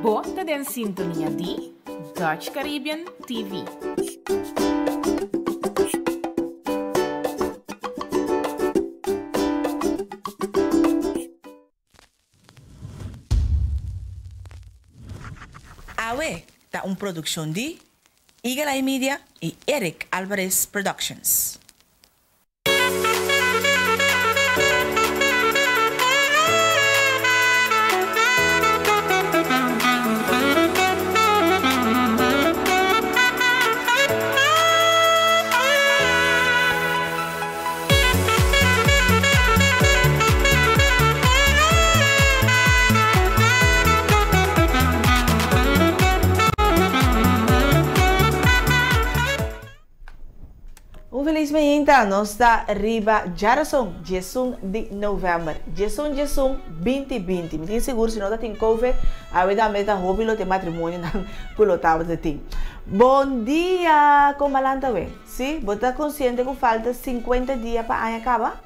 Bo ta den sintonia di Dutch Caribbean TV. Awe ta un produccion di Eagle Eye Media y Eric Alvarez Productions. Un felis mainta, nos ta riba djarason diesun di november, diesun diesun binti binti. Mi tin sigur si no ta tin covid, awe tambe ta hopi lo tin matrimonionan ku lo tabata tin. Bon dia, kon balanta awe? Sí, bo ta konsiente ku falta sinkuenta dia pa aña kaba?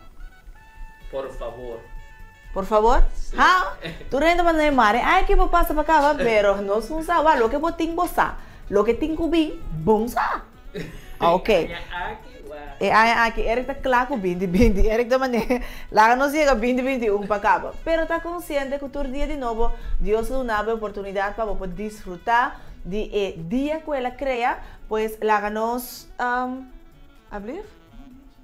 Por fabor. Por fabor? Sí. Ha! Tur hende manda mi mare, ay ke bo pasa pa kaba, pero nos no sa. Wak, loke bo tin bo sa. Loke tin ku bin, bon sa. Ok. E aña aki, wak. E aña aki, Eric ta kla ku binti binti. Eric ta manera, laga nos yega binti binti un pa kaba. Pero ta konsiente ku tur dia di nobo, Dios a duna bo e oportunidat pa bo por disfrutá di e dia ku el a krea. Pues laga nos ablief?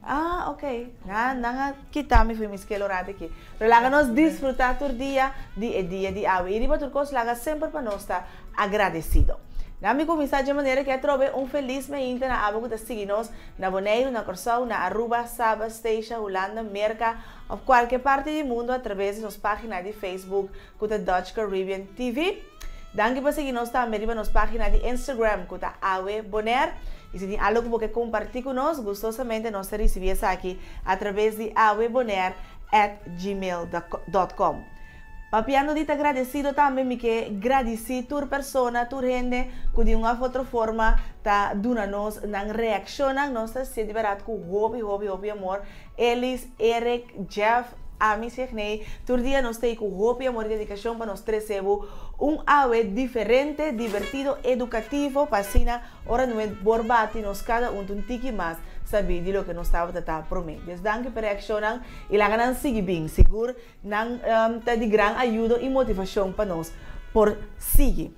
Ah, ok. Nan, nan a kita mi for mi skel un rato aki. Pero laga nos disfruta tur dia di e dia di awe. I riba tur kos laga semper pa nos ta agradesido. Nan mi kuminsá dje manera ku atrobe un felis meinta na abo ku ta sigui nos na Boneiru, na Kòrsou, na Aruba, Saba, Statia, Hulanda, Merka òf kualke parti di mundu atraves di nos página di Facebook ku ta Dutch Caribbean TV. Danki pa sigui nos tambe riba nos pagina di Instagram ku ta Awe Bonaire. I si tin algu ku bo ke kompartí ku nos, gustosamente nos ta risibí esaki atraves di awebonaire at gmail dot com. Papiando di ta gradesido tambe mi ke gradisí tur persona, tur hende ku di un òf otro forma ta duna nos nan reakshonnan. Nos ta sinti bèrdat ku hopi hopi hopi amor. Elis, Eric, Jeff, ami Signey, tur dia nos ta ei ku hopi amor i dedikashon pa nos trese bo un awe diferente, divertido, edukativo pa asina ora nuet bor bati nos kada un ta un tiki mas sabí di loke nos tabata ta promé. Des danki pa e reakshonnan i laga nan sigui bin, sigur nan ta di gran ayudo i motivashon pa nos por sigui.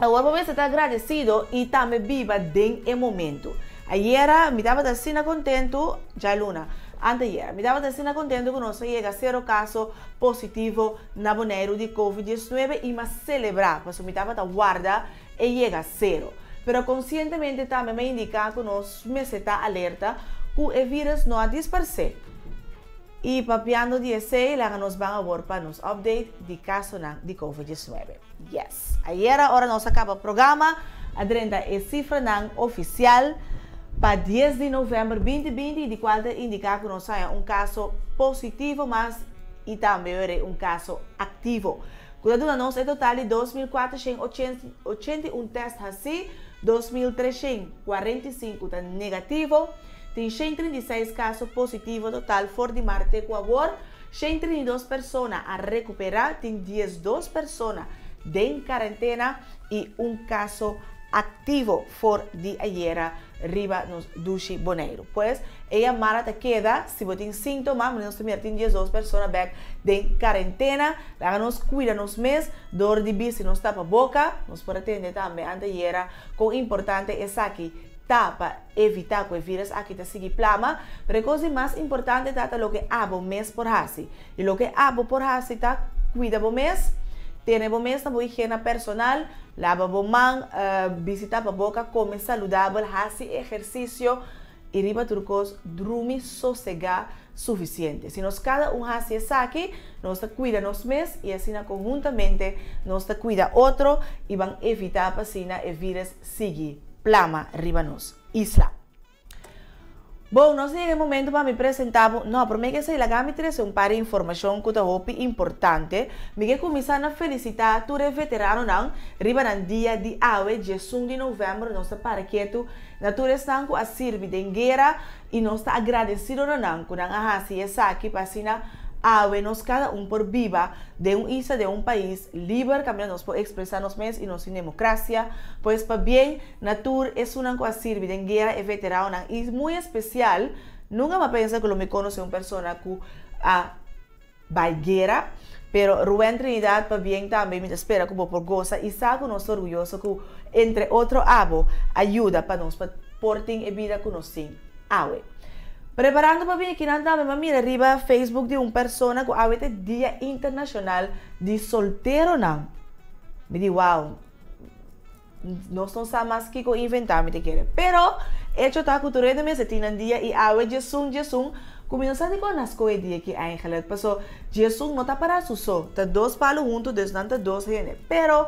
Awor bo mester ta agradesido i tambe biba den e momentu. Ayera mi tabata asina kontentu, djaluna, anteayera, mi tabata asina kontentu ku nos a yega sero kaso positivo na Boneiru di covid diesnuebe i m'a selebrá pasobra mi tabata warda e yega sero. Pero konsientemente tambe m'a indiká ku nos mester ta alerta ku e vírus no a disparsé. I papiando di esei, laga nos ban awor pa nos update di kasonan di covid diesnuebe. Yes. Ayera ora nos a kaba programa a drenta e sifranan ofisial pa dies di novèmber binti binti i di kual ta indiká ku nos haña un kaso positivo mas i tambe ora un kaso aktivo ku ta duna nos e total di 2.481 tèst hasí, 2.345 ta negativo. Tin 136 kaso positivo total for di mart te ku awor. 132 persona a rekuperá, tin 12 persona den karentena i un kaso aktivo for di ayera riba nos dushi Boneiru. Pues e yamada ta keda, si bo tin síntoma, nos ta mira tin 12 persona bèk den karentena, laga nos kuida nos mes dor di bisti nos tapa boka, nos por a tende tambe antayera kon importante esaki ta pa evitá ku e vírus aki ta sigui plama, pero e kos di mas importante ta ta loke abo mes por hasi. I loke abo por hasi ta kuida bo mes, tene bo mes na bo higiena personal, laba bo man, bisti tapaboka, kome saludabel, hasi ehersisio i riba tur kos drumi sosegá sufisiente. Si nos kada un hasi esaki, nos ta kuida nos mes i asina konhuntamente nos ta kuida otro i ban evitá pa asina e vírus sigui plama riba nos isla. Bon, nos a yega e momento pa mi presenta bo, no, prome ke esei laga mi trese un par di informashon ku ta hopi importante. Mi ke kuminsá na felisitá tur e veteranonan riba nan dia di awe, diesun di novèmber. Nos ta para ketu na tur esnan ku a sirbi den guera i nos ta agradesido na nan ku nan a hasi esaki pa asina. awe nos kada un por biba den un isla, den un pais liber, kaminda nos por ekspresá nos mes i nos tin demokrasia. Pues pabien na tur esunnan ku a sirbi den guera, e veteranonan, i muy espesial, nunka mi a pensa ku lo mi konosé un persona ku a bai guera, pero Rubén Trinidad, pabien tambe. Mi ta spera ku bo por gosa i sa ku nos ta orguyoso ku entre otro abo a yuda pa nos pa por tin e bida ku nos tin awe. Preparando pa bini akinan tambe mi a mira riba Facebook di un persona ku awe ta e Dia Internashonal di Solteronan. Mi di wow, nos no sa mas kiko inventá, mi ta kere. Pero echo ta ku tur hende mester tin nan dia i awe 11 11, ku mi no sa dikon nan skohe e dia aki eigenlijk, paso 11 no ta para su so, ta dos palu huntu, dus nan ta dos hende. Pero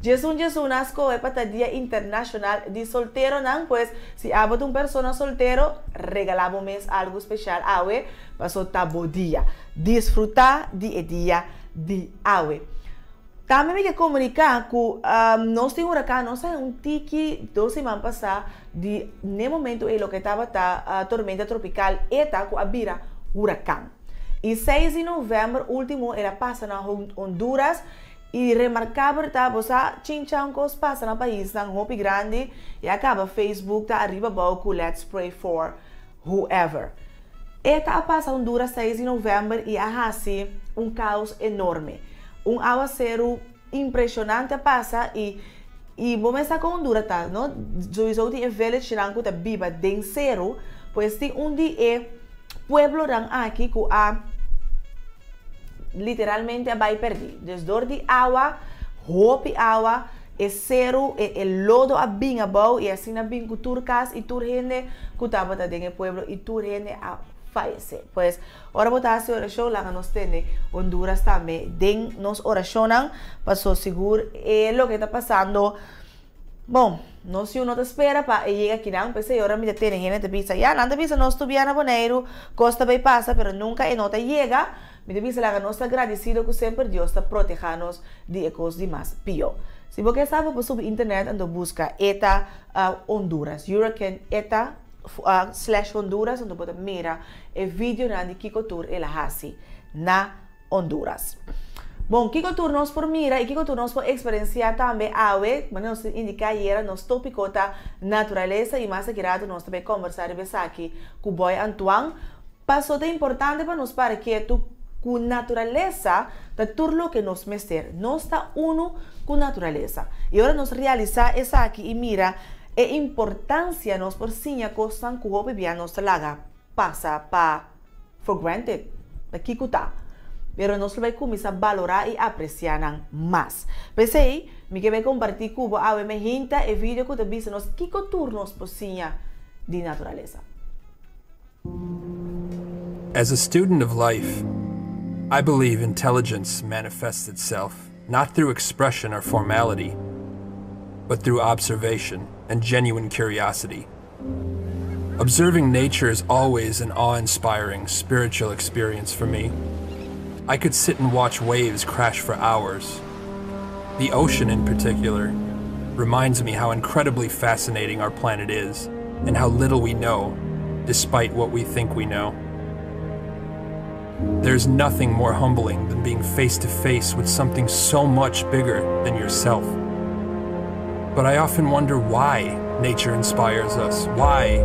11 11 nan skohe pa ta Dia Internashonal di Solteronan, pues si abo ta un persona soltero, regalá bo mes algu speshal awe, paso ta bo dia. Disfrutá di e dia di awe. Tambe mi ke komuniká ku nos tin hurakan, nos a un tiki 2 siman pasá di n'e momento ei loke tabata tormenta tropikal Eta ku a bira hurakan. I 6 di novèmber último el a pasa na Honduras i remarkabel ta bo sa chincha un kos pasa na paisnan hopi grandi i a kaba Facebook ta ariba abou ku "Let's pray for whoever". Eta a pasa Honduras 6 di novèmber i a hasi un kaos enorme. Un awaseru impreshonante a pasa i bo mes sa kon Honduras ta, no? Sowieso tin e villagenan ku ta biba den seru, pues tin un di e pueblonan aki ku a literalmente a bai pèrdí. Dus dor di awa, hopi awa, e seru, e lodo a bin abou i asina bin ku tur kas i tur hende ku tabata den e pueblo i tur hende a fayesé. Pues ora bo ta hasi orashon, laga nos tene Honduras tambe den nos orashonnan, paso sigur e loke ta pasando, bon, nos yu no ta spera pa e yega akinan. P'esei ora mi ta tene hende ta bisa, ya, nan ta bisa nos tur bia na Boneiru, kos ta bai pasa, pero nunka e no ta yega. Mi ta bisa laga nos ta agradesido ku semper Dios ta protehá nos di e kos di mas pió. Si bo ke sa, bo por subi internet anto buska Eta Honduras, Hurricane Eta /Honduras, anto bo ta mira e videonan di kiko tur el a hasi na Honduras. Bon, kiko tur nos por mira i kiko tur nos por eksperensiá tambe awe? Manera nos a indiká ayera, nos tópiko ta naturalesa i mas aki rato nos ta bai kòmbersá riba esaki ku Boy Antoine. Paso ta importante pa nos para ketu ku naturalesa ta tur loke nos mester. Nos ta unu ku naturalesa. I ora nos realisá esaki i mira e importansia, nos por siña kosnan ku hopi bia nos ta laga pasa pa for granted, pa kiko ta. Pero nos lo bai kuminsá balorá i apresiá nan mas. P'esei, mi ke bai kompartí ku bo awe mainta e video ku ta bisa nos kiko tur nos por siña di naturalesa. As a student of life, I believe intelligence manifests itself not through expression or formality, but through observation and genuine curiosity. Observing nature is always an awe inspiring spiritual experience for me. I could sit and watch waves crash for hours. The ocean, in particular, reminds me how incredibly fascinating our planet is and how little we know, despite what we think we know. There's nothing more humbling than being face to face with something so much bigger than yourself. But I often wonder why nature inspires us, why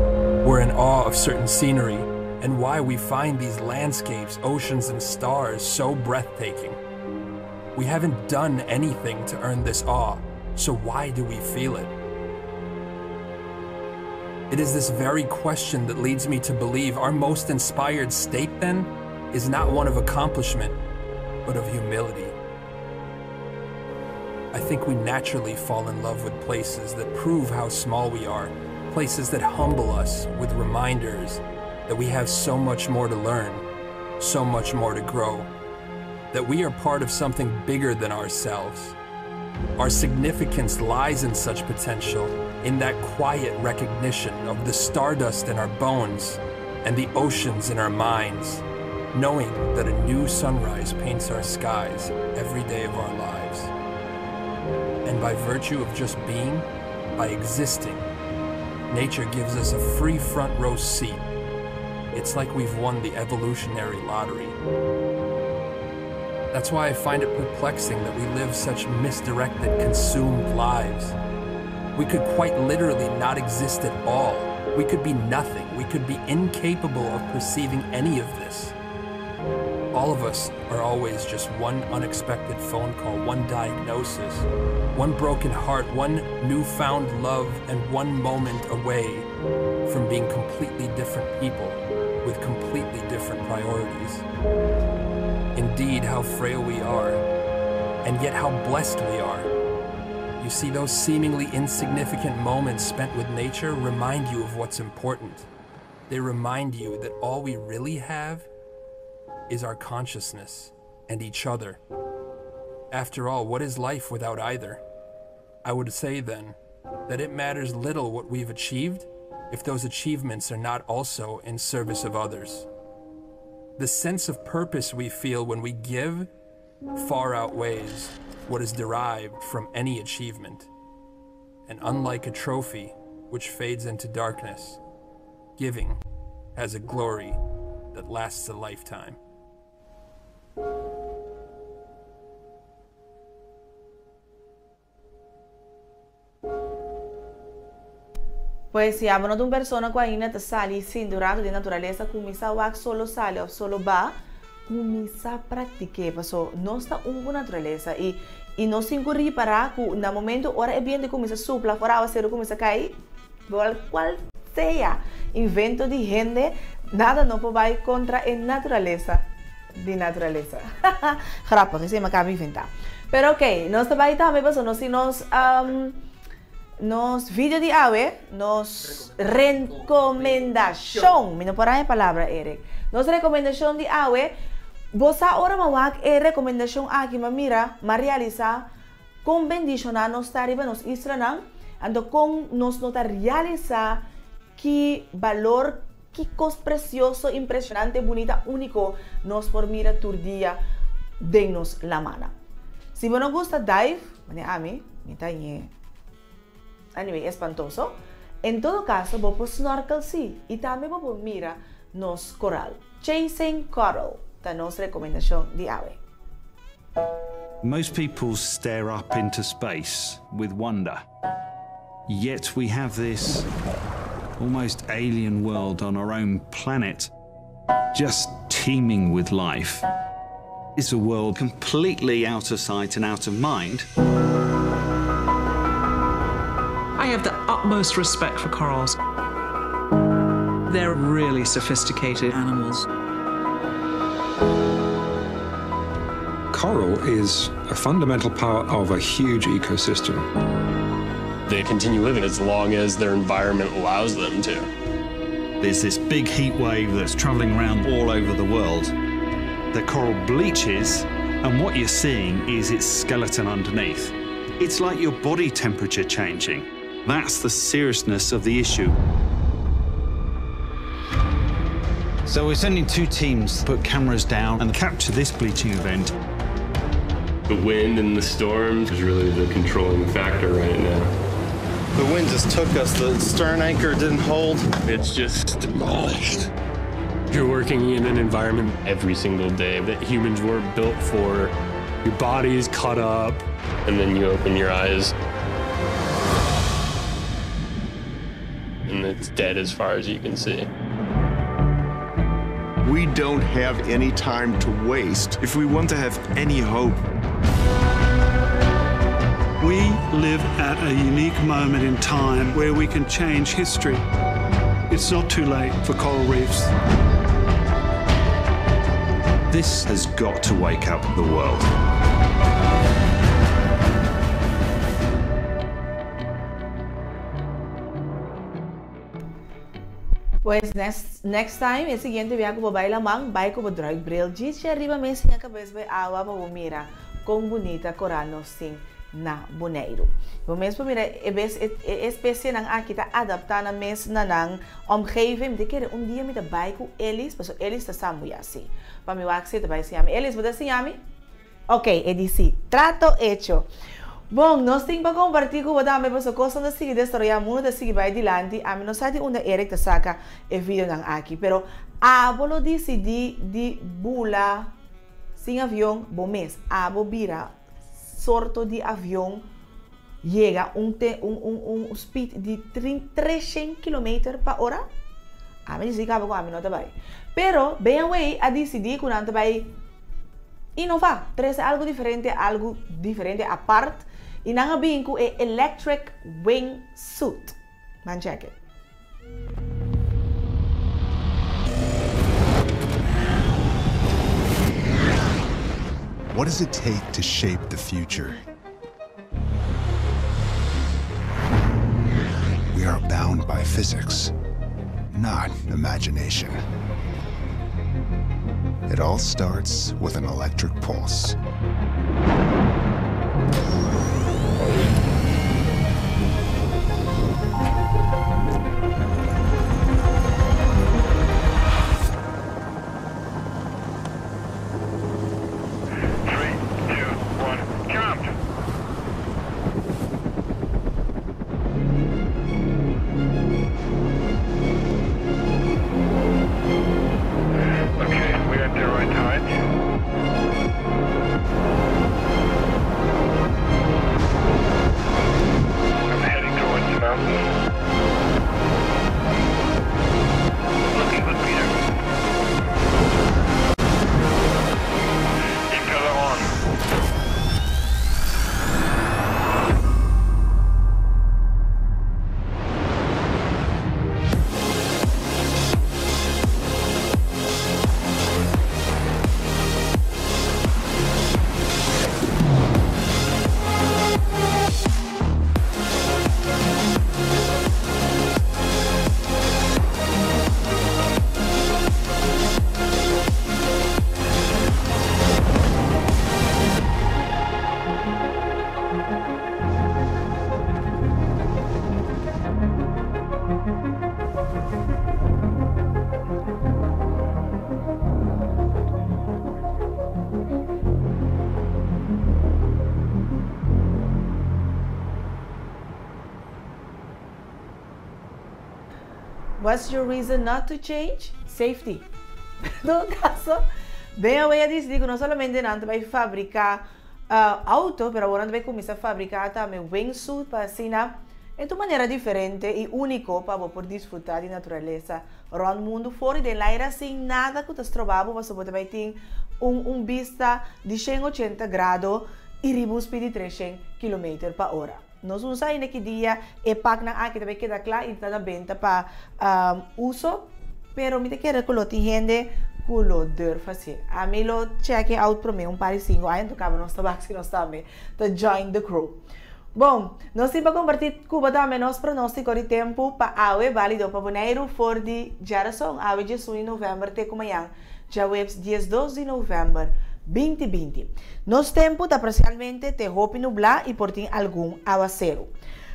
we're in awe of certain scenery, and why we find these landscapes, oceans, and stars so breathtaking. We haven't done anything to earn this awe, so why do we feel it? It is this very question that leads me to believe our most inspired state, then, is not one of accomplishment, but of humility. I think we naturally fall in love with places that prove how small we are, places that humble us with reminders that we have so much more to learn, so much more to grow, that we are part of something bigger than ourselves. Our significance lies in such potential, in that quiet recognition of the stardust in our bones and the oceans in our minds, knowing that a new sunrise paints our skies every day of our lives. And by virtue of just being, by existing, nature gives us a free front row seat. It's like we've won the evolutionary lottery. That's why I find it perplexing that we live such misdirected, consumed lives. We could quite literally not exist at all. We could be nothing. We could be incapable of perceiving any of this. All of us are always just one unexpected phone call, one diagnosis, one broken heart, one newfound love, and one moment away from being completely different people with completely different priorities. Indeed, how frail we are, and yet how blessed we are. You see, those seemingly insignificant moments spent with nature remind you of what's important. They remind you that all we really have is our consciousness and each other. After all, what is life without either? I would say then that it matters little what we've achieved if those achievements are not also in service of others. The sense of purpose we feel when we give far outweighs what is derived from any achievement. And unlike a trophy which fades into darkness, giving has a glory that lasts a lifetime. Pues si abo no ta un persona cu ainda ta sali sinti un rato den naturalesa, cuminsa wak solo sali of solo ba, cuminsa practiqu'e paso nos ta un cu naturalesa y y nos tin cu ripara cu na momento ora e biento cuminsa supla of ora awaceru cuminsa cay, cual sea invento di hende, nada no por bay contra e naturalesa di naturalesa. Grappig, esey mi a caba inventa. Pero ok, nos ta bay tambe paso nos tin nos Nos video di awe, nos rekomendashon, mi no por haña e palabra Eric, nos rekomendashon di awe, bo sa ora mi a wak e rekomendashon aki mi a mira, mi a realisá kon bendishoná nos ta riba nos islanan, anto kon nos no ta realisá ki balor, ki kos presioso, impreshonante, bunita, úniko nos por mira tur dia den nos lamannan. Si bo no gusta dive, manera ami, mi ta ñe. Anyway, espantoso. En todo caso, bo por snorkel sí, y tambe bo por mira nos coral. Chasing Coral ta nos recomendacion di awe. Most people stare up into space with wonder. Yet we have this almost alien world on our own planet just teeming with life. It's a world completely out of sight and out of mind. I have the utmost respect for corals. They're really sophisticated animals. Coral is a fundamental part of a huge ecosystem. They continue living as long as their environment allows them to. There's this big heat wave that's traveling around all over the world. The coral bleaches, and what you're seeing is its skeleton underneath. It's like your body temperature changing. That's the seriousness of the issue. So we're sending two teams to put cameras down and capture this bleaching event. The wind and the storms is really the controlling factor right now. The wind just took us. The stern anchor didn't hold. It's just demolished. You're working in an environment every single day that humans weren't built for. Your body is cut up. And then you open your eyes. And it's dead as far as you can see. We don't have any time to waste if we want to have any hope. We live at a unique moment in time where we can change history. It's not too late for coral reefs. This has got to wake up the world. Pues next next time e siguiente bia ku bo bai laman, bai ku bo druikbril djis ariba mes siña kabes bai awa pa bo mira kon bunita koral nos tin na Boneiru. Bo mes por mira e bes e e espesienan aki ta adaptá nan mes na nan omgeving. Mi ta kere un dia mi ta bai ku Elis, pasobra Elis ta sa muy así. Pa mi wak si e ta bai siña mi. Elis, bo ta siña mi? Ok, e di si. Trato hecho. Bon, nos tin pa comparti cu bo tambe paso cosnan ta sigui desaroya, mundo ta sigui bay dilanti, ami no sa di unda Eric ta saca e videonan aki, pero abo lo dicidi di bula Sin avion, bo mes, abo bira sorto di avion yega un te un un un speed di 300 kilometer pa ora? Ami di si kaba ku ami no ta bai. Pero BMW a disidí ku nan ta bai inová, trese algu diferente, algu diferente apart i nan a bin ku e electric wing suit. Ban check it. What does it take to shape the future? We are bound by physics, not imagination. It all starts with an electric pulse. What's your reason not to change? Safety. En todo caso, BMW a disidí ku no solamente nan ta bai fabriká auto, pero awor nan ta bai kuminsá fabriká tambe wingsuit pa asina e ta un manera diferente i úniko pa bo por disfrutá di naturalesa rònt mundu for di den laira sin nada ku ta stroba bo pasobra bo ta bai tin un un bista di 180 grado i riba un speed di 300 kilometer pa ora. Nos un sa ainda ki dia e paknan aki ta bai keda kla i ta na benta pa uso, pero mi ta kere ku lo tin hende ku lo durf hasié. Ami lo check e out promé un par di sinku aña, anto kaba nos ta wak si nos tambe ta join the crew. Bon, nos tin pa kompartí ku bo tambe nos pronóstiko di tempu pa awe, bálido pa Boneiru for di djarason, awe diesun di novèmber te ku mañan djaweps 12 di novèmber 2020. Nos tempu ta parsialmente te hopi nublá i por tin algun awaseru,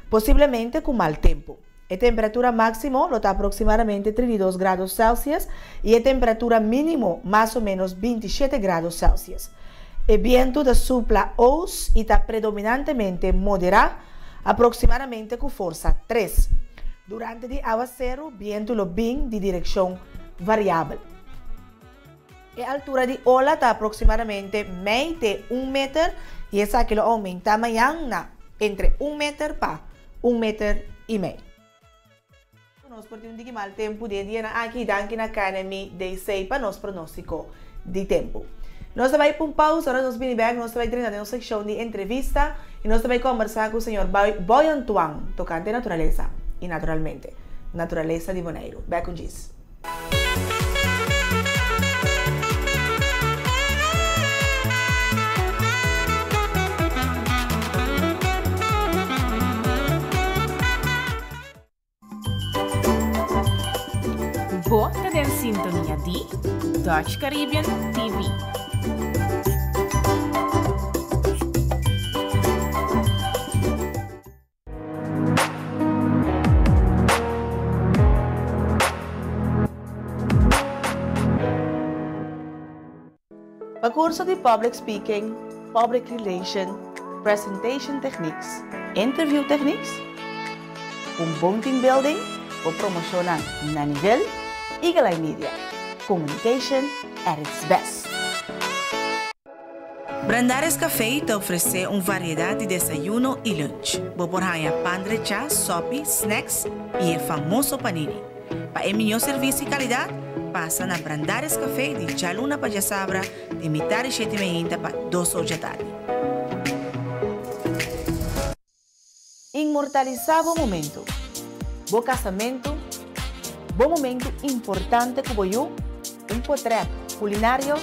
posiblemente ku mal tempu. E temperatura máksimo lo ta aproksimadamente 32 grado Celsius i e temperatura mínimo mas o ménos 27 grado Celsius. E bientu ta supla oos i ta predominantemente moderá, aproksimadamente ku forsa 3. Durante di awaseru bientu lo bin di direkshon variabel. E altura di ola ta aproksimadamente mei te un meter i esaki lo oumentá mañan na entre un meter pa un meter i mei. Nos por tin un diki mal tempu den e dianan aki, danki na KNMI DC pa nos pronóstiko di tempu. Nos ta bai pa un pausa, ora nos bini bèk nos ta bai drenta den nos sekshon di entrevista i nos ta bai kòmbersá ku señor Boy Antoine tokante naturalesa i naturalmente naturalesa di Boneiru. Bèk un djis. Bo ta den sintonia di Dutch Caribbean TV. Pa kurso di Public Speaking, Public Relation, Presentation Techniques, Interview Techniques, un bon team building bo promociona na nivel Eagle Eye Media, Communication at its best. Brandaris Café ta ofresé un variedat di desayuno i lunch. Bo por haña pan drechá, sòpi, snacks i e famoso panini. Pa e mihó servisio i kalidat, pasa na Brandaris Café di djaluna pa djasabra di mitar di shete meinta pa dos or djatardi. Inmortalisá bo momentu, bo kasamentu, bo momentu importante ku bo yu, un potrèt kulinario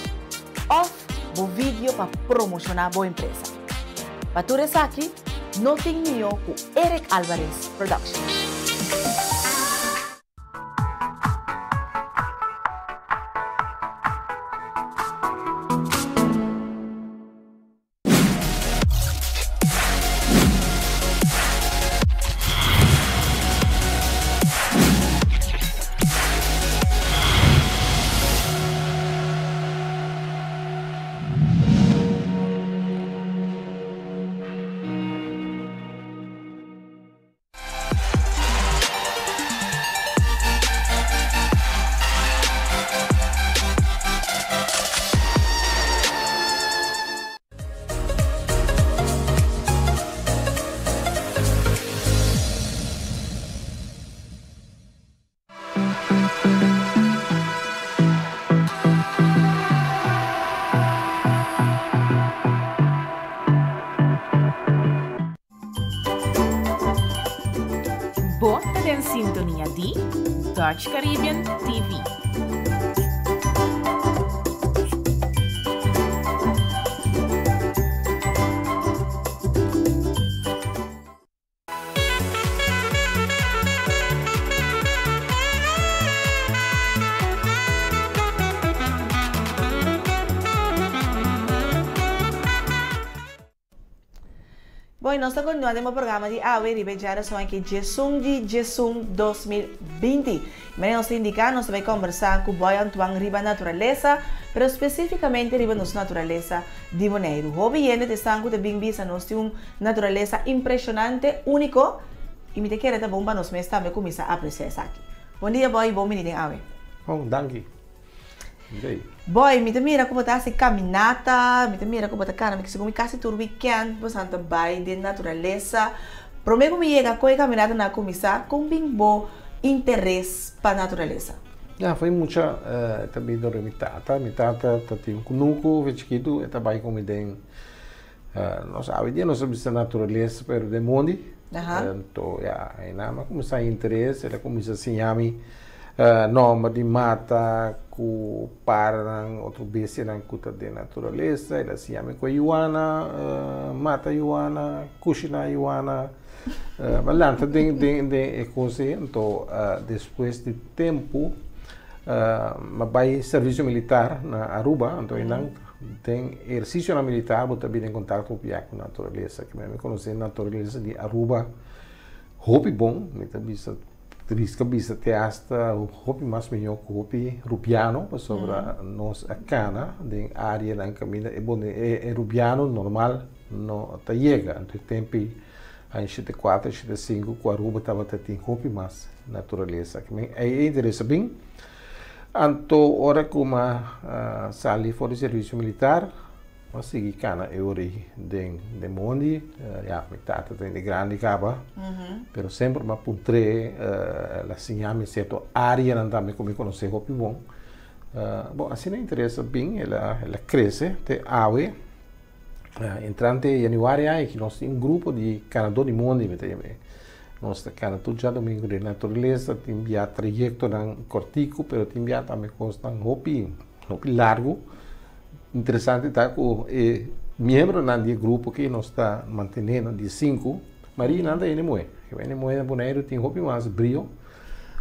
òf bo video pa promoshoná bo empresa. Pa tur esaki no tin mihó ku Eric Alvarez Production. Bo ta den sintonia di Dutch Caribbean TV. Bon, y nos ta continua den bo programa di awe riba e djarason aki djesun di djesun 2020. Manera nos ta indica, nos ta bay combersa cu Boy Antoine riba naturalesa, pero specificamente riba nos naturalesa di Boneiru. Hopi hende ta esnan cu ta bin bisa nos tin un naturalesa impresionante, unico, y mi ta kere ta bon pa nos mes tambe cuminsa aprecia esaki. Bon dia Boy y bon bini den awe. Bon, danki. Boy, mi ta mira ku bo ta hasi kaminata, mi ta mira ku bo ta kana, mi segun mi kasi tur weekend bo san ta bai den naturalesa. Prome ku mi yega kon e kaminata nan a kuminsá, kon bin bo interes pa naturalesa? Ya, foi mucha ta bin dor di mi tata. Mi tata ta tin un kunuku fe chikitu, e ta bai ku mi den, nos awe dia nos ta bisa naturalesa, pero den mondi. Anto ya, einan mi a kuminsá interes, el a kuminsá siña mi Nòmber di mata ku paranan, otro bestianan ku ta den naturalesa. El a siña mi ku yuana, mata yuana, kushiná yuana. Mi a lanta den den den e kos ei. Anto despues di tempu mi a bai servisio militar na Aruba. Anto einan den ehersisionan militar bo ta bini en kontakto hopi ya ku naturalesa. Mi konosé naturalesa di Aruba hopi bon. Mi ta bisa. Riska bisa te hasta hopi mas mihó ku hopi rubiano pasobra nos a kana den áreanan kaminda e bon e rubiano normal no ta yega. Anto e tempu ei aña shete kuater, shete sinku ku Aruba tabata tin hopi mas naturalesa. E interesa bin. Anto ora ku mi a sali for di servisio militar Mi a sigui cana e ora ei den den mondi, ya mi tata ta hende grandi caba, pero semper mi a puntr'é, el a siña mi cierto areanan tambe cu mi conoce hopi bon. Bon, asina e interes a bin, el a el a crece te awe, entrante januari aki nos tin un grupo di canador di mondi mi ta yam'é. Nos ta cana tur djadomingo den naturalesa, tin bia trayectonan cortico, pero tin bia tambe cosnan hopi hopi largo. Interesante ta ku e miembronan di e grupo ki nos ta mantené na di sinku, mayoria nan ta hende muhé. Hende muhé na Boneiru tin hopi mas brio,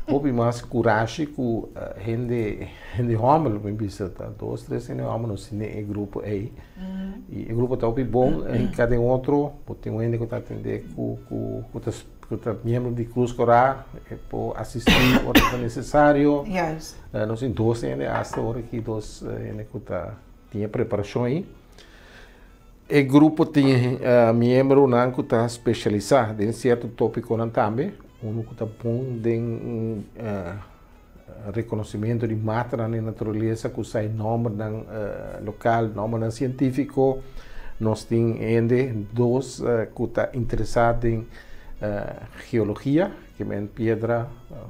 hopi mas kurashi ku hende hende hòmber lo mi bisa. Ta dos tres hende hòmber nos tin den e grupo ei. I e grupo ta hopi bon, hinká den otro, bo tin un hende ku ta atendé ku ku ku ta ku ta miembro di Krus Kòrá, e por asistí ora ta nesesario. Nos tin dos hende asta ora aki, dos hende ku ta tin e preparashon ei. E grupo tin miembronan ku ta spesialisá den sierto tópikonan tambe. Unu ku ta bon den rekonosimentu di matanan den naturalesa ku sa e nòmbernan lokal, nòmbernan sientífiko. Nos tin hende dos ku ta interesá den geologia, ke men piedra,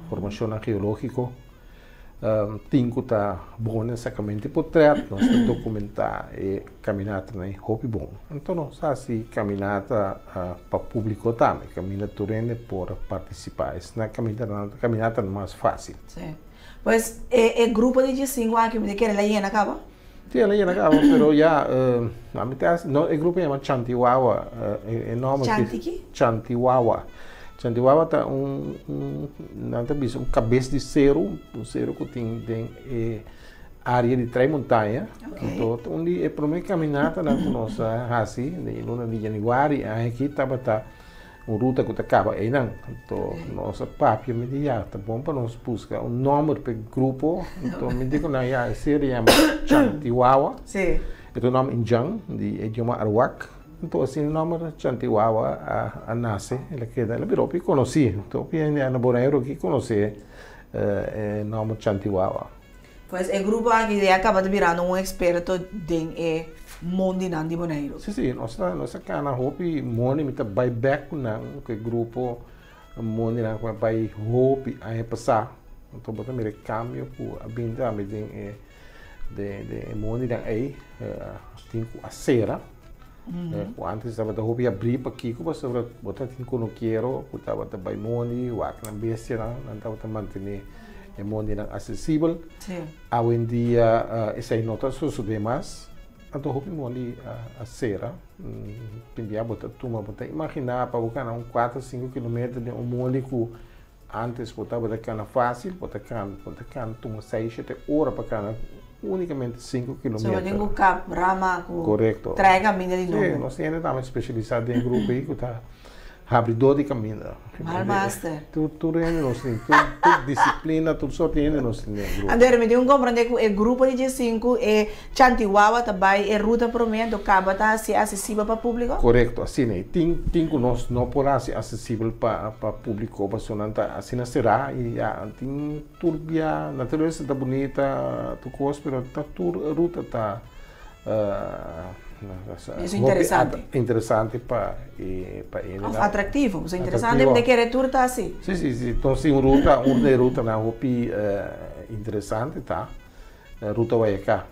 formashonnan geológiko. Tin ku ta bon den sakamentu di potrèt, nos ta dokumentá e kaminatanan ei hopi bon. Anto nos ta hasi kaminata pa públiko tambe, kaminda tur hende por partisipá. Esnan kaminatanan mas fásil. Sí. Pues e grupo di diesinku aki mi ta kere la yena kaba? Sí, el a yena kaba, pero ya ami ta hasi, no, e grupo yama Chantiwawa, e nòmber Chanti ki? Chantiwawa. Chantiwawa ta un, un, nan ta bisa un kabes di seru, un seru ku tin den e área di Trei Montaña. Anto ta un di e promé kaminatanan ku nos a hasi den e luna di yanüari aña aki tabata un ruta ku ta kaba einan. Anto nos a papia, mi di ya, ta bon pa nos buska un nòmber pa e grupo. Anto mi di ku nan ya, e seru yama Chantiwawa. E ta un nòmber indjan di e idioma Aruak. Anto asina e nòmber Chantiwawa a nase, el a keda, el a bira hopi konosí. Anto hopi hende na Boneiru aki konosé e nòmber Chantiwawa. Pues e grupo aki ya kaba ta birando un eksperto den e mondinan di Boneiru. Sí, sí, nos ta nos a kana hopi mondi, mi ta bai bèk ku nan, ku e grupo mondinan ku a bai hopi aña pasá. Anto bo ta mira e kambio ku a bini tambe den e den den e mondinan ei, tin ku a sera, ku antes tabata hopi abrí, pakiko? Pasobra bo ta tin kunukero ku tabata bai mondi, wak nan bestianan, nan tabata mantené E mondinan asesibel. Awendia esei no ta sosodé mas. Anto hopi mondi a sera. Tin bia bo ta tuma, bo ta imaginá pa bo kana un kuater, sinku kilometer den un mondi ku ántes bo tabata kana fásil, bo ta kana, bo ta kana tuma seis, shete ora pa kana únikamente sinku kilometer. So bo tin ku kap rama ku Korekto. trae kaminda di nobo. Sí, nos hende tambe spesialisá den grupo ei ku ta Habridó di kaminda. Mal master. Tur tur hende nos tin, tur tur disiplina, tur sorti hende nos tin den e grupo. Anto mi tin un komprendé ku e grupo di diesinku e Chantiwawa ta bai e ruta promé anto kaba ta hasié asesibel pa públiko? Korekto, asina ei. Tin tin ku nos no por hasi asesibel pa pa públiko pasobra nan ta asina será i ya tin tur bia naturalesa ta bunita tur kos pero ta tur ruta ta Es interesante. Interesante pa e pa e. Of atractivo. Pasobra interesante mi ta kere tur ta asi. Si, si, si. Entonces un ruta, un di e rutanan hopi interesante ta Ruta Guayacá.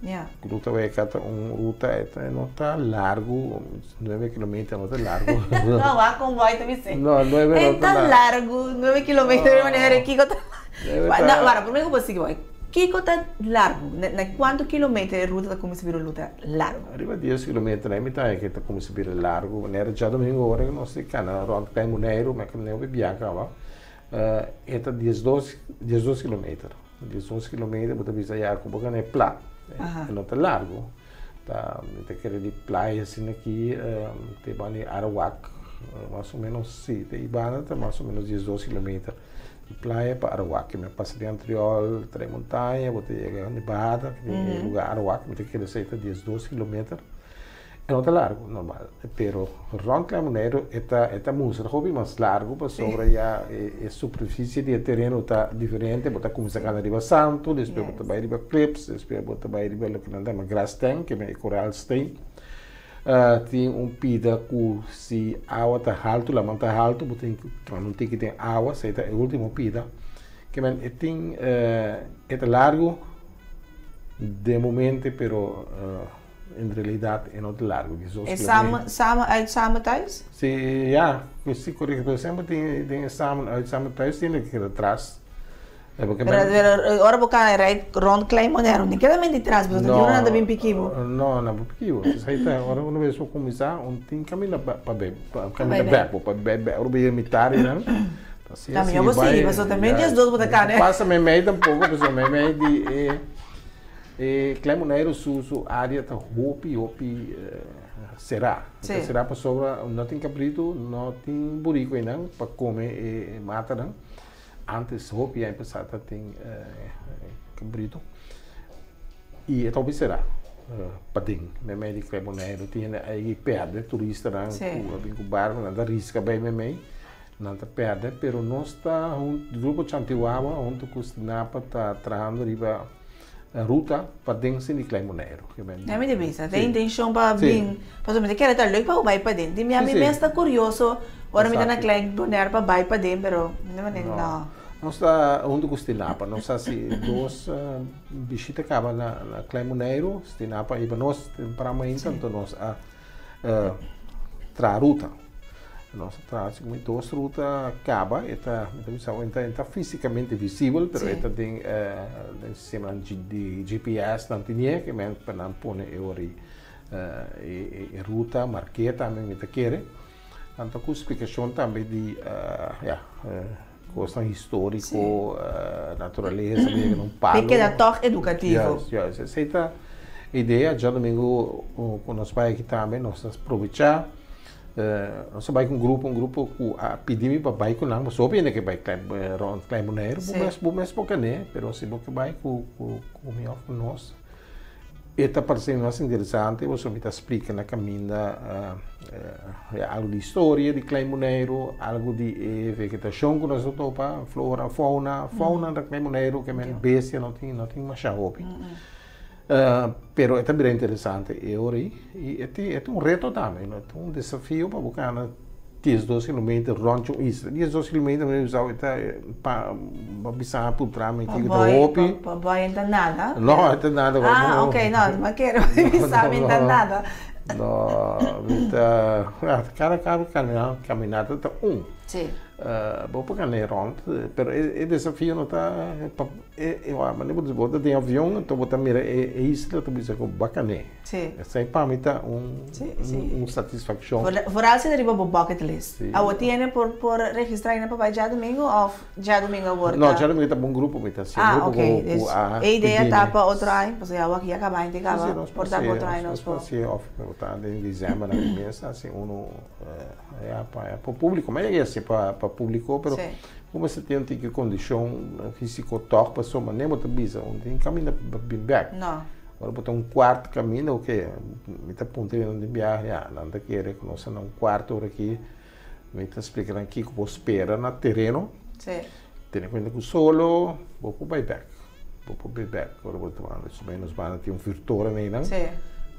Ya. Ruta Guayacá ta un ruta, e no ta largu, nuebe kilometer no ta largu. No, wak con boy ta bis'é. No, nuebe no ta largu. E ta largu, nuebe kilometer di manera kiko ta. No, wara, prome ku bo sigui boy. Kiko ta largu? Na kuantu kilometer e ruta ta kuminsá bira un ruta largu? Riba dies kilometer na e mitai ke ta kuminsá bira largu. Manera djadomingo ora ku nos ta kana rònt Klein Boneiru, mi a kende hopi bia kaba, e ta diesdos, diesdos kilometer. Diesdos kilometer bo ta bisa ya ku bo kana e plat. E no ta largu. Ta, mi ta kere di playa asina aki te banda di Arawak, mas o menos, si, te Ibanda ta mas o menos diesdos kilometer. Di playa pa Arawak, mi a pasa di Antriol, Tres Montaña, bo ta yega Nevada, ki tin e lugar Arawak, mi ta kere esei ta diesdos kilometer. E no ta largu, normal, pero rònt Klein Boneiru e ta e ta mustra hopi mas largu pasobra ya e superfisie di e tereno ta diferente, bo ta kuminsá kana riba santu, despues bo ta bai riba klips, despues bo ta bai riba loke nan ta yama grasstank, ke men e koraalsteen. Tin un pida ku si awa ta haltu, laman ta haltu, bo tin ku trona un tiki den awa, esei ta e ultimo pida. Ke men e tin e ta largu den momente pero en realidat e no ta largu. E samen samen uit samen thuis? Si ya, si korekto. Pero semper tin den e samen uit samen thuis tin loke keda tras. Pero ora bo kan rijdt rond Klein Bonaire, no keda men di tras, pasobra ta dura nan ta bin piki bo. No, nan por piki bo. Esei ta ora uno bes bo kuminsá, un tin kaminda pa bai, kaminda bèk, bo pa bai bèk. Ora bo yega mitad di nan, ta Ta mihó bo sigui, pasobra ta men diesdos bo ta kana. No pasa meimei tampoko, pasobra meimei di e e Klein Bonaire su su área ta hopi hopi será. Ta será pasobra no tin kabritu, no tin buriku einan pa kome e matanan. Antes hopi aña pasá ta tin kabritu i e ta hopi será paden meimei di Klein Boneiru. Tin hende a pèrdè, turistanan ku a bin ku barku nan ta riska bai meimei, nan ta pèrdè. Pero nos ta huntu, grupo Chantiwawa huntu ku Stinapa ta trahando riba. Ruta pa den sin di Klein Boneiru. Ya mi ta bisa, ta intencion pa bin, pasobra mi ta kere ta leuk pa bo bai paden. Di mi ami mes ta curioso ora mi ta na Klein Boneiru pa bai paden, pero mi ta manera no. Nos ta hunto cu Stinapa, nos a haci dos bishita caba na Klein Boneiru, Stinapa a hiba nos tempran mainta, anto nos a traha ruta. Nos a traha así como dos ruta caba, e ta, mi ta bisa e ta, e ta físicamente visibel, pero e ta den den sistema di GPS nan tenié, ke men pa nan pone e ora e e ruta mark'é tambe mi ta kere. Anto ku splikashon tambe di ya kosnan históriko, naturalesa, mi yega na un palo. E keda tòg edukativo. Juist, juist. Esei ta e idea. Djadumingu ku nos bai aki tambe nos ta probechá. Nos a bai ku un grupo, un grupo ku a pidi mi pa bai ku nan. Pasobra hopi hende ke bai rònt Klein Boneiru. Bo mes, bo mes por kan'é, pero si bo ke bai ku ku mi òf ku nos, e ta parse mi mas interesante pasobra mi ta splika na kaminda algu di historia di Klein Boneiru, algu di e vegetashon ku nos ta topa, flora, fauna. Fauna na Klein Boneiru ke men bestia no tin, no tin masha hopi. Pero e ta bira interesante e ora ei i e tin e ta un reto tambe, e ta un desafio pa bo kana diesdos kilometer rònt un isla. Diesdos kilometer mi bisa e ta pa bo bisa puntra mi kiko ta hopi. Pa bo e ta nada? No, e ta nada. Ah, ok, no, mi a kere bo bisa mi ta nada. No, mi ta, kada kada kaminata ta un. Si. Bo por kana e rònt, pero e desafio no ta pa. E manera bo bo ta den avion anto bo ta mira e isla ta bisa ku bakané. Sí. Esei pa mi ta un un satisfakshon. Vooral si ta riba bo bucket list. Awor tiene por por registra ainda pa bai djadumingu òf djadumingu awor ta? No, djadumingu ta bon grupo mi ta hasi. Ah, ok. Dus e idea ta pa otro aña, pasobra ya awor ya kaba hende kaba por ta pa otro aña nos por. Nos por hasi òf por ta den december nan mes hasi unu ya pa pa publico. Mi a yega hasi pa pa publico pero. Bo mester tin un tiki kondishon físiko tòg pasobra manera bo ta bisa un tin kaminda pa bin bèk. No. Ora bo ta un kuart kaminda oke mi ta puntra nan di biaha ya nan ta kere ku nos ta na un kuart ora aki mi ta splika nan kiko bo spera na tereno. Sí. Tene kuenta ku solo bo por bai bèk bo por bai bèk ora bo ta banda nos banda tin un vürtoren einan. Sí.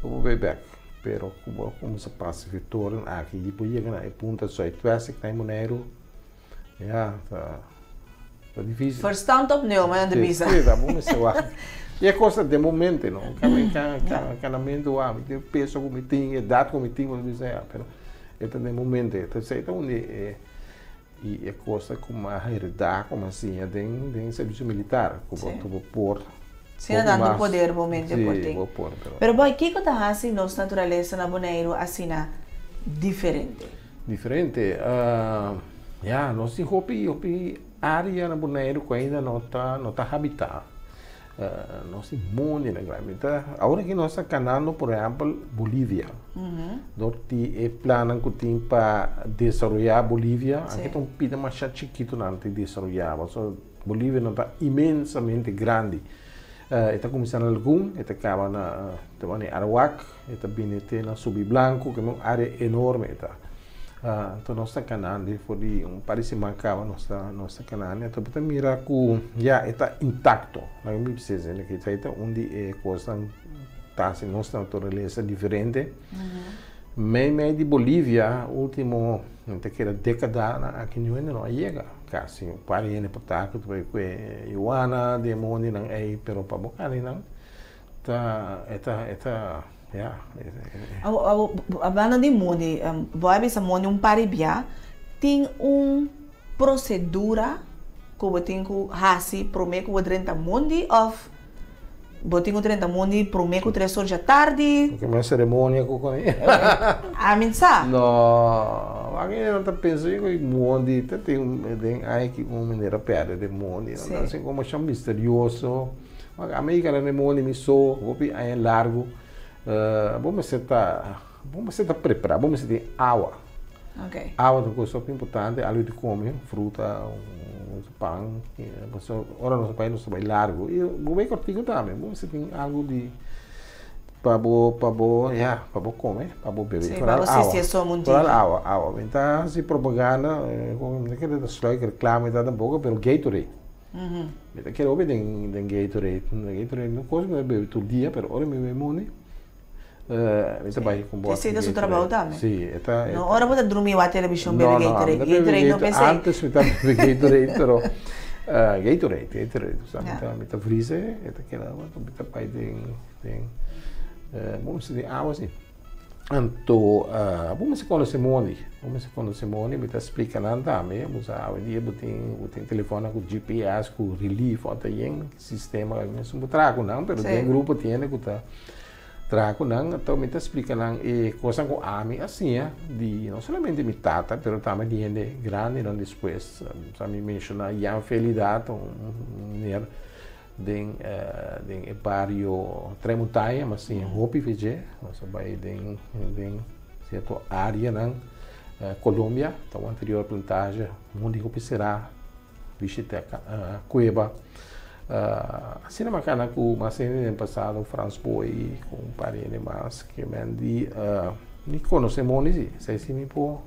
Bo por bai bèk pero ku bo a kuminsá pasa vürtoren aki i bo yega na e punta zuidwest aki na e Boneiru. Ja, ta ta difícil. Verstand op nul, maar dan de bisa. Sí, ta bo mester wak. I e kos ta den bo mente, no? Kanamentu wak, mi tin peso ku mi tin, edat ku mi tin, bo ta bisa ya, pero e ta den bo mente. Entonces ei ta un di e i e kos ta ku mi a heredá, ku mi a siña den den servisio militar, ku bo ku bo por Siña tantu poder bo mente por tin. Sí, bo por, pero. Pero boy, kiko ta hasi nos naturalesa na Boneiru asina diferente? Diferente. Ya, nos tin hopi, hopi área na Boneiru ku ainda no ta, no ta habitá. Nos tin mondinan grandi. Mi ta, awor aki nos ta kanando, por ehèmpel, Bolivia. Dor di e plannan ku tin pa desaroyá Bolivia, anke ta un pida masha chikitu nan ta desaroyá. Pasobra Bolivia no ta inmensamente grandi. E ta kuminsá na Lagun, e ta kaba na Arawak, e ta bini te na Subi Blanku, ku e un área enorme e ta. Anto nos ta kanandi for di un par di siman kaba nos ta nos ta kanandi, anto bo ta mira ku ya e ta intakto. Laga mi bisa esei, esei ta un di e kosnan ta hasi nos naturalesa diferente. Mei mei di Bolivia ultimo mi ta kere dekadanan aki niun hende no a yega. Kasi un par di hende por ta ku ta bai kue yuana den mondinan ei, pero pa bo kaninan ta e ta e ta ya. Awor hablando di mondi, bo a bisa mondi un par di bia, tin un prosedura ku bo tin ku hasi promé ku bo drenta mondi òf bo tin ku drenta mondi promé ku tres or djatardi? Ke men seremonia ku koni. Ami sa. No, aki nan ta pensa ku mondi ta tin den aiki un manera pèrdè den mondi. Nan ta hasi komo asha misterioso. Ami a yega na e mondi mi so hopi aña largu. Bo mester ta bo mester ta prepará, bo mester tin awa. Awa ta un kos hopi importante, algu di kome, fruta, pan, pasobra ora nos ta bai nos ta bai largu i bo bai kòrtiku tambe, bo mester tin algu di pa bo pa bo ya pa bo kome, pa bo bebe, foral awa, foral awa, awa. Mi ta hasi propaganda, mi ta kere ta sluik reklame ta tampoko, pero Gatorade. Mi ta kere hopi den den Gatorade. Gatorade no kos mi ta bebe tur dia, pero ora mi bebe moni, mi ta bai ku un bòt di Esei ta su trabou Gatorade. tambe. Sí, e ta, e No ta. ora bo ta drumi wak televishon bebe No, no, ami Gatorade. ta bebe Gatorade no Gatorade. p'esei. Antes mi ta bebe Gatorade, pero Gatorade, Gatorade. Sa mi Ja. ta mi ta vrise, e ta keda, mi ta bai den den, bo mester den awa si. Anto bo mester konosé mondi, bo mester konosé mondi, mi ta splika nan tambe, bo sa awendia bo tin bo tin telefonnan ku GPS, ku relief ota yen sistema, mesun bo traha ku nan, pero den grupo tin hende ku ta traha ku nan, anto mi ta splika nan e kosnan ku ami a siña di no solamente mi tata, pero tambe di hende grandinan despues, sa mi menshoná Jan Felida, un meneer Den den e bario Tres Montaña mas tin hopi VJ. Nos a bai den den sierto areanan. Colombia ta un anterior plantage mundi hopi será bishita cueva. Asina mi a cana cu mas hende den pasado, Frans Boy cu un par di hende mas ke men di mi conoce mondi si. Esei si mi por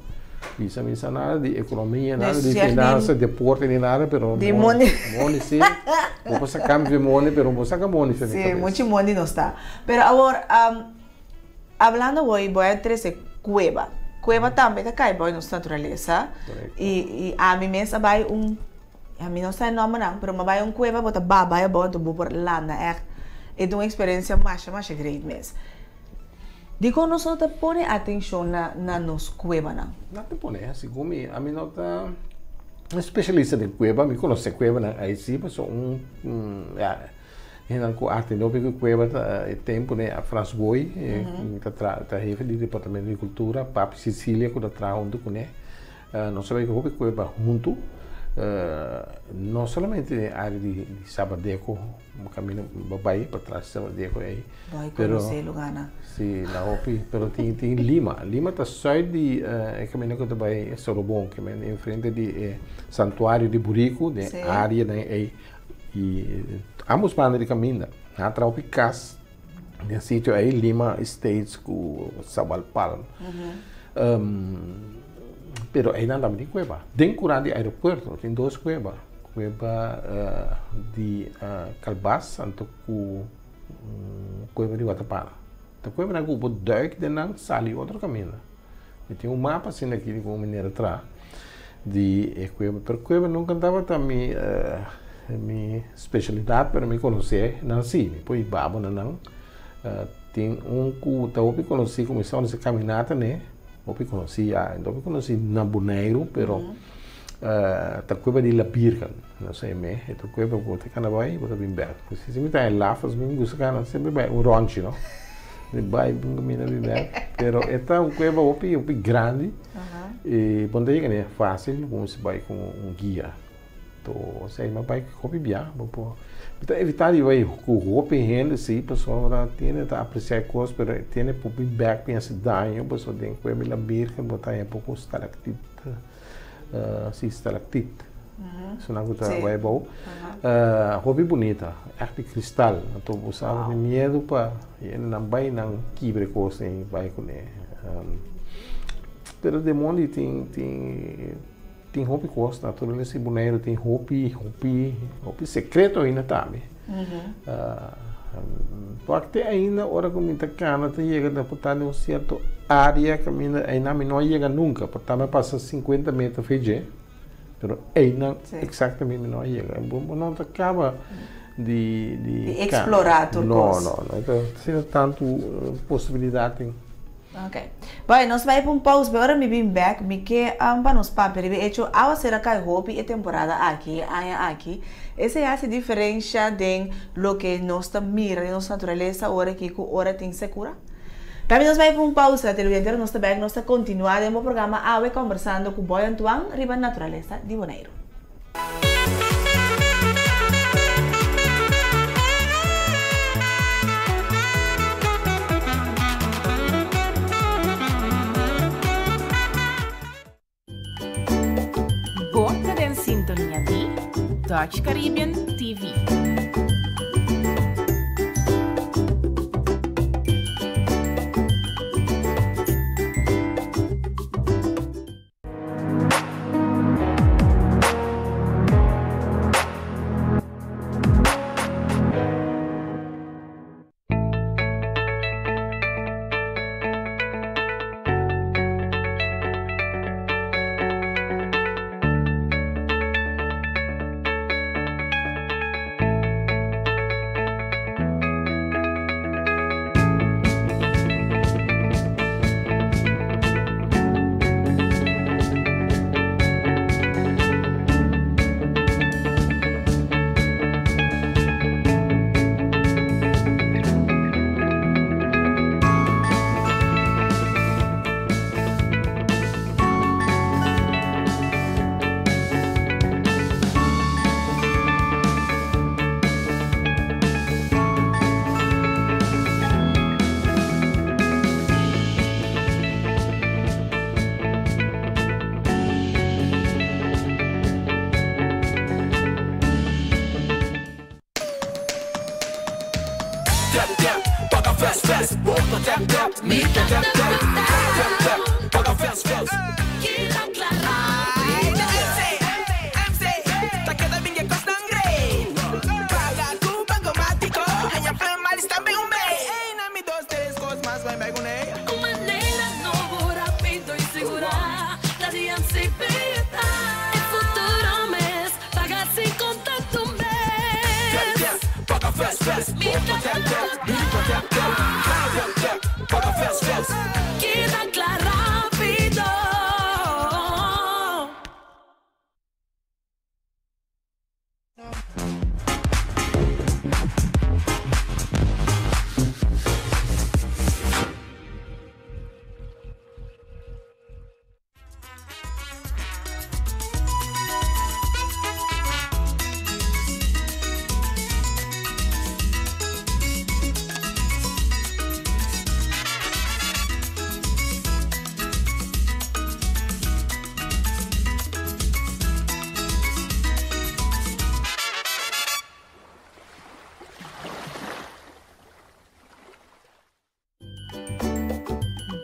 Bisa mi sa nada di economia, nada di finansa, deporte ni nada, pero Di mondi. Mondi si. Bo por saca mi mondi, pero bo saca mondi for mi Si, cabeza. muchi mondi no sta. Pero awor, hablando hoy, bo a trece cueva. Cueva tambe ta cay boy nos naturalesa. Correcto. Y ami mes a bay un, ami no sa e nombernan, pero mi a bay un cueva, bo ta baba e abou, enton bo por landa echt. E ta un experiencia masha masha great mes. Dikon nos no ta pone atenshon na na nos kuebanan? Nan ta pone, segun mi, ami no ta un spesialista den kueba, mi konosé kuebanan ei si, pasobra un ya hendenan ku atendé hopi ku kueba ta e tempu ne Frans Booi, ku ta traha ta hefe di departamento di kultura, Papi Cecilia ku ta traha huntu kuné, Nos a bai ku hopi kueba huntu, no solamente den área di Sabadeco, kaminda bo bai pa tras di Sabadeco ei. Bai konosé lugánan. Si, na hopi, pero tin tin Lima. Lima ta sùit di e kaminda ku ta bai Sorobon, ke men enfrente di e santuario di Buriku, den área den ei. I ambos banda di kaminda, nan a traha hopi kas den sitio ei, Lima Estates ku Sabal Palm. Pero einan tambe tin kueba. Den kura di aeropuerto tin dos kueba. Kueba di Kalbas anto ku kueba di Watapana. Ta kuebanan ku bo duik den nan sali otro kaminda. Mi tin un mapa asina aki di kon manera traha di e kueba. Pero kueba nunka tabata mi mi spesialidat pero mi konosé nan si. Mi por hiba bo na nan. Tin un ku ta hopi konosí ku mi sa unda kaminata ne. Hopi konosí ya, no hopi konosí na Boneiru, pero ta kueba di La Birgen, no sé me, e ta kueba ku bo ta kana bai, bo ta bin bèk. Si mi ta en laf, mi gusta kana semper bai un ròntji, no? Mi bai bin kaminda bin bèk, pero e ta un kueba hopi hopi grandi i bo no ta yega ne fásil, bo mester bai ku un guia. To esei mi a bai hopi bia, bo por mi ta evitá di bai ku hopi hende si pasobra tin hende ta apresiá e kos pero tin hende por bin bèk bin hasi daño pasobra den kuebi la birgen bo ta haña poko stalaktit si stalaktit esun ku ta bai abou hopi bunita ègt di kristal anto bo sa bo tin miedu pa nan bai nan kibra e kos ei bai kuné pero den mondi tin tin. Tin hopi kos, naturalesa di Boneiru tin hopi, hopi, hopi sekreto ainda tambe. Wak te ainda ora ku mi ta kana ta yega ta por ta den un sierto área kaminda einan mi no a yega nunka, por ta mi a pasa sinkuenta meter for dje, pero einan eksaktamente mi no a yega. Bo no ta kaba di di Di eksplorá tur kos. No, no, no. Ta asina tantu posibilidat tin. Ok. Bai, nos bai pa un pausa, pero ora mi bin bek, mi ke pa nos papia riba e hecho awasera kai hopi e temporada aki, e aña aki. Esei hasi diferensha den loke nos ta mira den nos naturalesa ora aki ku ora tin sekura. Tambe nos bai pa un pausa, televidente, ora nos ta bek nos ta kontinua den bo programa Awe Kombersando ku Boy Antoine riba naturalesa di Boneiru. Bo ta den sintonia di Dutch Caribbean TV. Mi ta tap tap, tap tap, paga fast fast. Keda kla rápido. MC, MC, ta keda bin e kosnan great. Paga ku Bankomatiko, haña Play Miles tambe un bes. Ey, na mi dos tres kos mas bai bai kuné. Un manera nobo, rápido i sigurá, ta di MCB ta. E futuro mes, paga sin kontakto mes. Tap tap, paga fast fast. Mi ta tap tap, mi ta tap tap. Tap tap, paga fast fast. Keda kla rápido.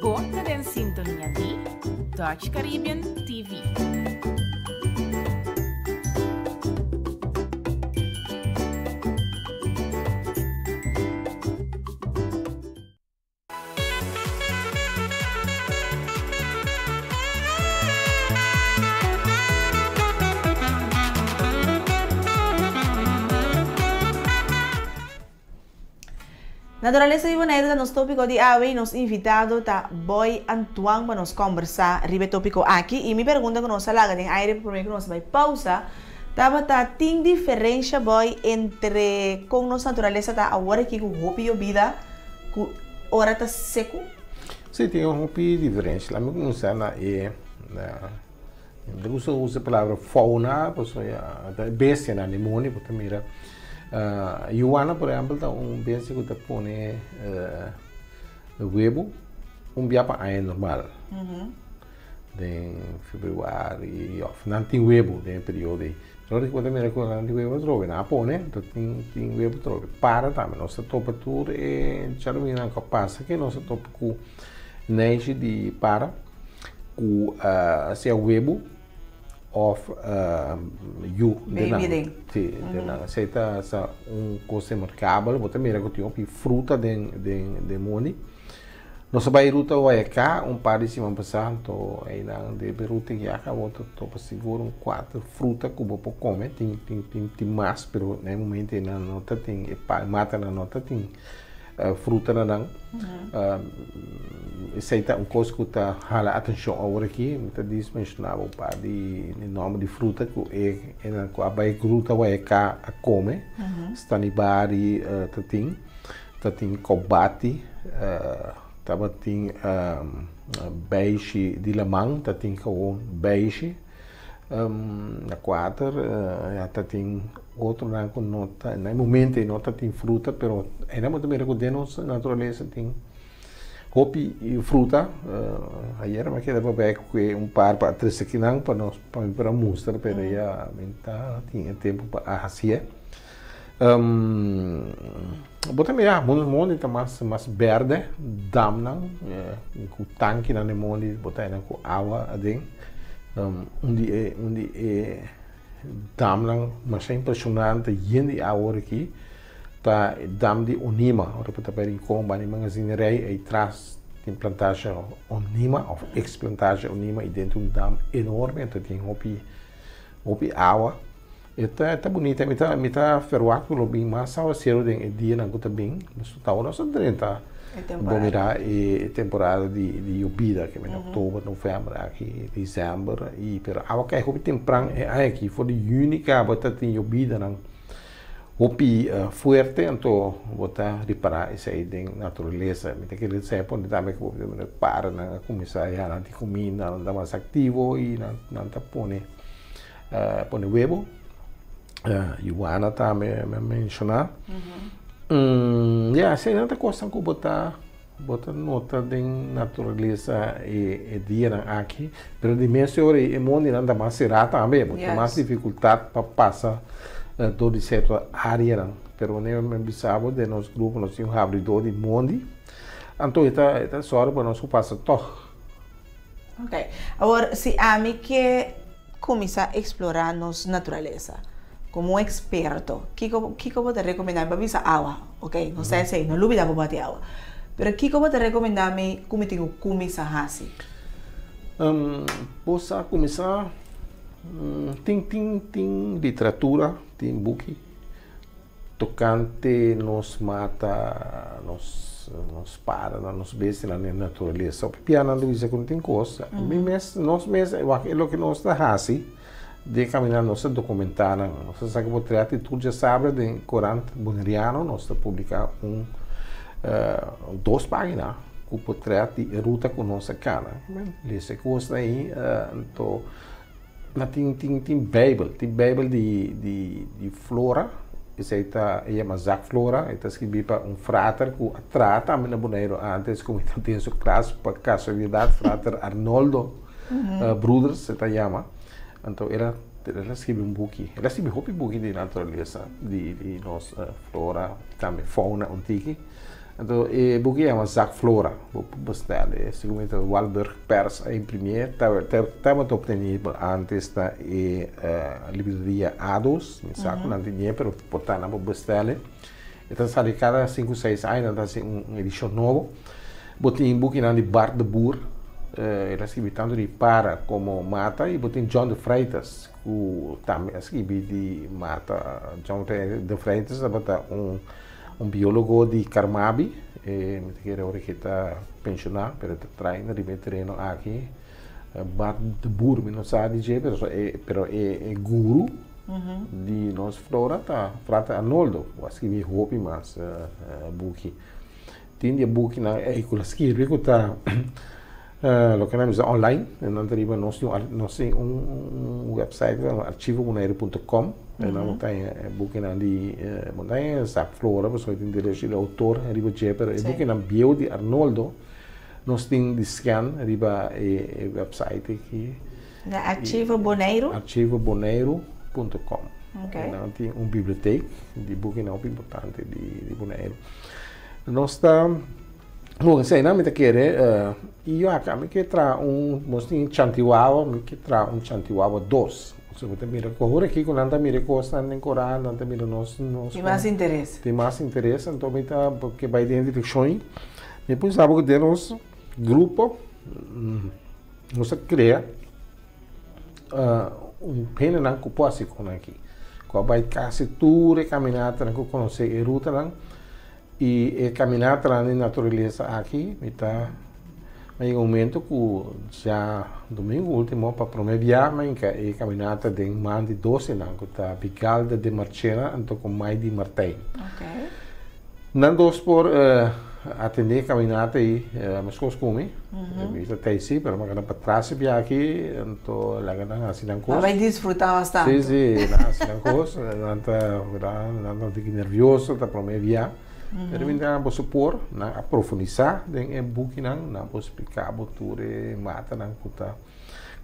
Bo ta den sintonia di Dutch Caribbean TV. Naturalesa di Boneiru ta nos tópiko di awe i nos invitado ta Boy Antoine pa nos kòmbersá riba e tópiko aki. I mi pregunta ku nos a laga den aire promé ku nos bai pausa tabata, tin diferensha Boy entre kon nos naturalesa ta awor aki ku hopi yobida ku ora ta seku? Sí, tin un hopi diferensha. Lami kuminsá na e na Mi ta gusta usa e palabra fauna pasobra ta e bestianan di mondi bo ta mira. Yuana por ehempel ta un bestia ku ta pone webu un bia pa aña normal. Den februari òf nan tin webu den e periodo ei. Pero ora ku bo ta mira ku nan tin webu atrobe nan a pone ta tin webu atrobe. Para tambe nos ta topa tur e djadumingunan ku a pasa ke nos a topa ku neishi di para. Ku sea webu òf yu den nan. Sí, den nan. Esei ta sa un kos remarkabel. Bo ta mira ku tin hopi fruta den den mondi. Nos a bai ruta Guayacá un par di siman pasá, anto einan den e ruta ya bo ta topa sigur un kuater fruta ku bo por kome. Tin tin tin tin mas, pero na e momento einan no ta tin e matanan no ta tin. Fruta na nan. Esei ta un kos ku ta hala atenshon awor aki. Mi ta dis menshoná bo un par di nòmber di fruta ku e nan ku a bai gruta Guayacá a kome. Stanibari ta tin, ta tin kobati, tabatin beishi di laman, ta tin gewoon beishi. Na kuater ya ta tin otronan ku no ta na e momento ei no ta tin fruta pero einan bo ta mira ku den nos naturalesa tin hopi fruta. Ayer mi a keda papia ku e un par pa trese akinan pa nos pa mi por a mustra pero ya mi ta tin e tempu pa a hasié. Bo ta mira mondi ta mas mas berde damnan ku tankinan den mondi bo ta haya ku awa aden un di e un di e damnan masha impreshonante yen di awa ora aki ta e dam di Onima ora bo ta bai Rincon banda di Magazinerij ei tras tin plantasje Onima of ex plantasje Onima i dentro un dam enorme anto tin hopi hopi awa. E ta e ta bunita mi ta mi ta ferwagt ku lo bin mas awaseru den e dianan ku ta bin pasobra ta ora nos a drenta bo mira e temporada di di yobida ke mira oktober novèmber aki desèmber i pero awa kai hopi tempran e aña aki for di yüni kaba ta tin yobidanan hopi fuerte anto bo ta ripará esei den naturalesa mi ta kere esei a pone tambe ku bo ta para nan a kuminsá ya nan tin kuminda nan ta mas aktivo i nan nan ta pone Pone webo. Iguana tambe mi a menshoná. Ya, eseinan ta kosnan ku bo ta bo ta nota den naturalesa e e dianan aki. Pero di mes ora e mondinan ta mas será tambe, bo tin mas difikultat pa pasa dor di sierto areanan. Pero manera mi a bisa bo den nos grupo nos tin un habridó di mondi. Anto e ta e ta sòru pa nos ku pasa tòg. Ok. Awor si ami ke kuminsá eksplorá nos naturalesa komo un eksperto, kiko kiko bo ta rekomendá mi? Bo a bisa awa, ok, nos ta esei, no lubidá bo bati awa. Pero kiko bo ta rekomendá mi ku mi tin ku kuminsá hasi? Bo sa kuminsá tin tin tin literatura, tin buki Tokante nos mata, nos nos paranan, nos bestianan den naturalesa. Hopi bia nan ta bisa ku no tin kos. Mi mes, nos mes, wak e loke nos ta hasi den kaminan nos ta dokumentá nan. Nos ta saka potrèt i tur djasabra den korant boneriano nos ta publiká un dos página ku potrèt di e ruta ku nos a kana. Lesa e kosnan ei anto. Na tin tin tin Bijbel, tin Bijbel di di di Flora, esei ta e yama Zak Flora, e ta skibí pa un frater ku a traha tambe na Boneiru antes ku mi ta den su klas pa kasualidat, frater Arnoldo Broeders e ta yama. Anto el a el a skibi un buki, el a skibi hopi buki di naturalesa di di nos flora, tambe fauna un tiki. Anto e buki yama Zak Flora, bo por bestel e, segun mi ta Walburg Pers a imprimié, tabata obtenibel antes na e libreria Ados, mi sa ku nan tenié, pero por ta nan por bestel e. E ta sali kada sinku seis aña nan ta hasi un edishon nobo. Bo tin bukinan di Bart de Boer, el a skibi tantu di para komo mata, i bo tin John de Freitas ku tambe a skibi di mata. John de Freitas tabata un. Un biólogo di Carmabi, e mi ta kere ora ke ta penshoná, pero e ta traina riba e tereno aki. Bart de Boer mi no sa di dje, pero e pero e guru di nos flora ta Frater Arnoldo, ku a skibi hopi mas buki. Tin di e bukinan ei ku el a skirbi ku ta loke nan bisa online, nan ta riba nos tin nos tin un website ku ta archivo boneiru punto com, nan bo ta haña e bukinan di bo ta haña sa flora pasobra tin derecho di outor riba dje, pero e bukinan bieu di Arnoldo nos tin di scan riba e website aki. Na Archivo Boneiru? Archivo Boneiru punto com. Nan tin un bibliotek di bukinan hopi importante di Boneiru. Nos ta. Bon, eseinan mi ta kere, i yo aka mi ke traha un, nos tin chantiwawa, mi ke traha un chantiwawa dos. Osea bo ta mira ku awor aki ku nan ta mira e kosnan den koran, nan ta mira nos, nos. Tin mas interes. Tin mas interes, anto mi ta ke bai den e direkshon ei. Mi pensa bo ku den nos grupo nos a krea un hendenan ku por hasi kon aki, ku a bai kasi tur e kaminatanan, ku konosé e rutanan. I e kaminatanan di naturalesa aki mi ta a yega un momento ku dja domingo ultimo pa prome bia mi a hinka e kaminata den man di dosenan ku ta Bigalda de Marchena anto ku Mai di Martijn. Nan dos por atende e kaminata ei meskos ku mi. Mi ta tei si pero mi a keda patras e bia aki anto laga nan hasi nan kos. Nan bai disfruta bastante. Si si nan hasi nan kos nan ta nan ta un tiki nervioso ta prome bia pero mi ta boso por nan a profundisa den e bukinan nan por splika bo tur e matanan ku ta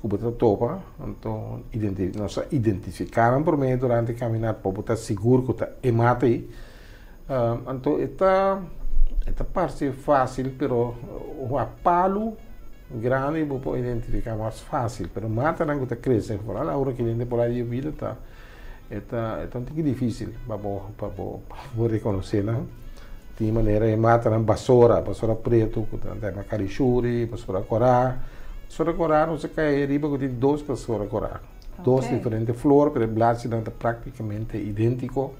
ku bo ta topa anto nos a identifika nan prome durante e kaminata pa bo ta sigur ku ta e mata ei. Anto e ta e ta parse fásil pero a palu grandi bo por identifiká mas fásil pero matanan ku ta krese foral awor aki den temporada di yobida ta e ta e ta un tiki difísil pa bo pa bo pa bo rekonosé nan. Tin manera e matanan basora basora pretu ku ta yama karishuri basora kòrá basora kòrá nos a kai riba ku tin dos basora kòrá dos diferente flor pero e blachinan ta práktikamente idéntiko.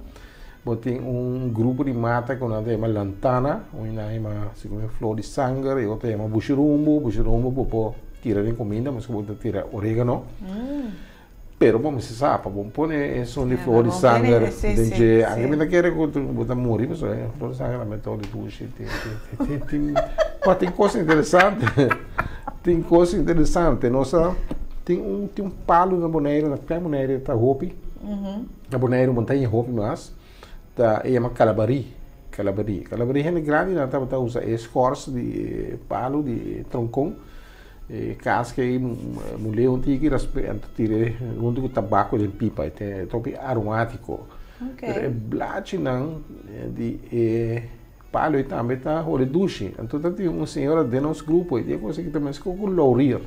Bo tin un grupo di mata ku nan ta yama lantana, un nan yama segun e flor di sanger i otro yama bushirumbu. Bushirumbu bo por tira den kuminda meskos bo ta tira oregano. Pero bo mester sa pa bo pone esun di flor di sanger den dje. Anke mi ta kere ku bo ta muri pasobra e flor di sanger tambe ta odi dushi. Tin tin kos interesante, tin kos interesante. Nos a tin un tin un palu na Boneiru, na Klein Boneiru ta hopi. Na Boneiru montaña hopi mas ta e yama kalabarí, kalabarí. Kalabarí hende grandinan tabata usa e skòrs di e palu di e tronkon, e kaska ei mul'é un tiki raspe anto tir'é huntu ku tabako den pipa, e ta hopi aromátiko. Pero e blachinan di e. Palu ei tambe ta hole dushi. Anto ta tin un señora den nos grupo ei di e cosa ki ta meskos ku laurier.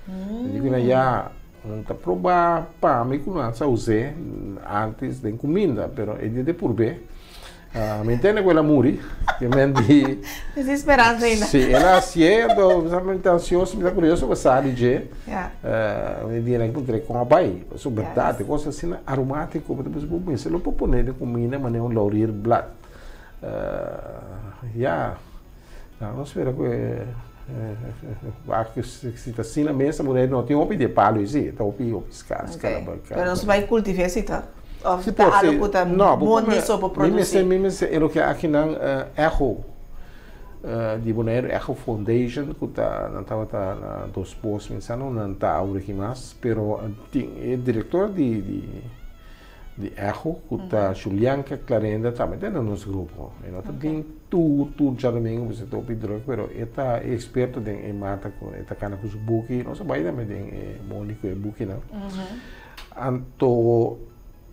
Mi di ku nan ya nan ta proba pa mi ku nan sa us'é antes den kuminda pero e dia di purb'é mi ntende ku el a muri. Ke men di. Mi tin speransa ainda. Si, el a hasié anto mi ta ansioso mi ta kurioso pa sa di dje. Mi di nan puntra kon a bai. Pasobra bèrdat e kos asina aromátiko bo ta pensa bo mester lo por pone den kuminda manera un laurier blad. Ya, nan no spera ku e wak si ta asina mes ta muré no tin hopi di e palu ei si, ta hopi hopi skars. Pero nos bai kultiv'é si ta? Òf ta algu ku ta mondi so por produsí? Mi mester e loke akinan Echo di Boneiru, Echo Foundation ku ta nan tabata na Dos Bos mi sa no nan ta awor aki mas pero tin e direktor di Di echo ku ta Julianka Clarenda tambe ta na nos grupo. E no ta bin tur tur djadomingo pasobra e ta hopi druk pero e ta e eksperto den e mata ku e ta kana ku su buki. Nos a bai tambe den e mondi ku e bukinan. Anto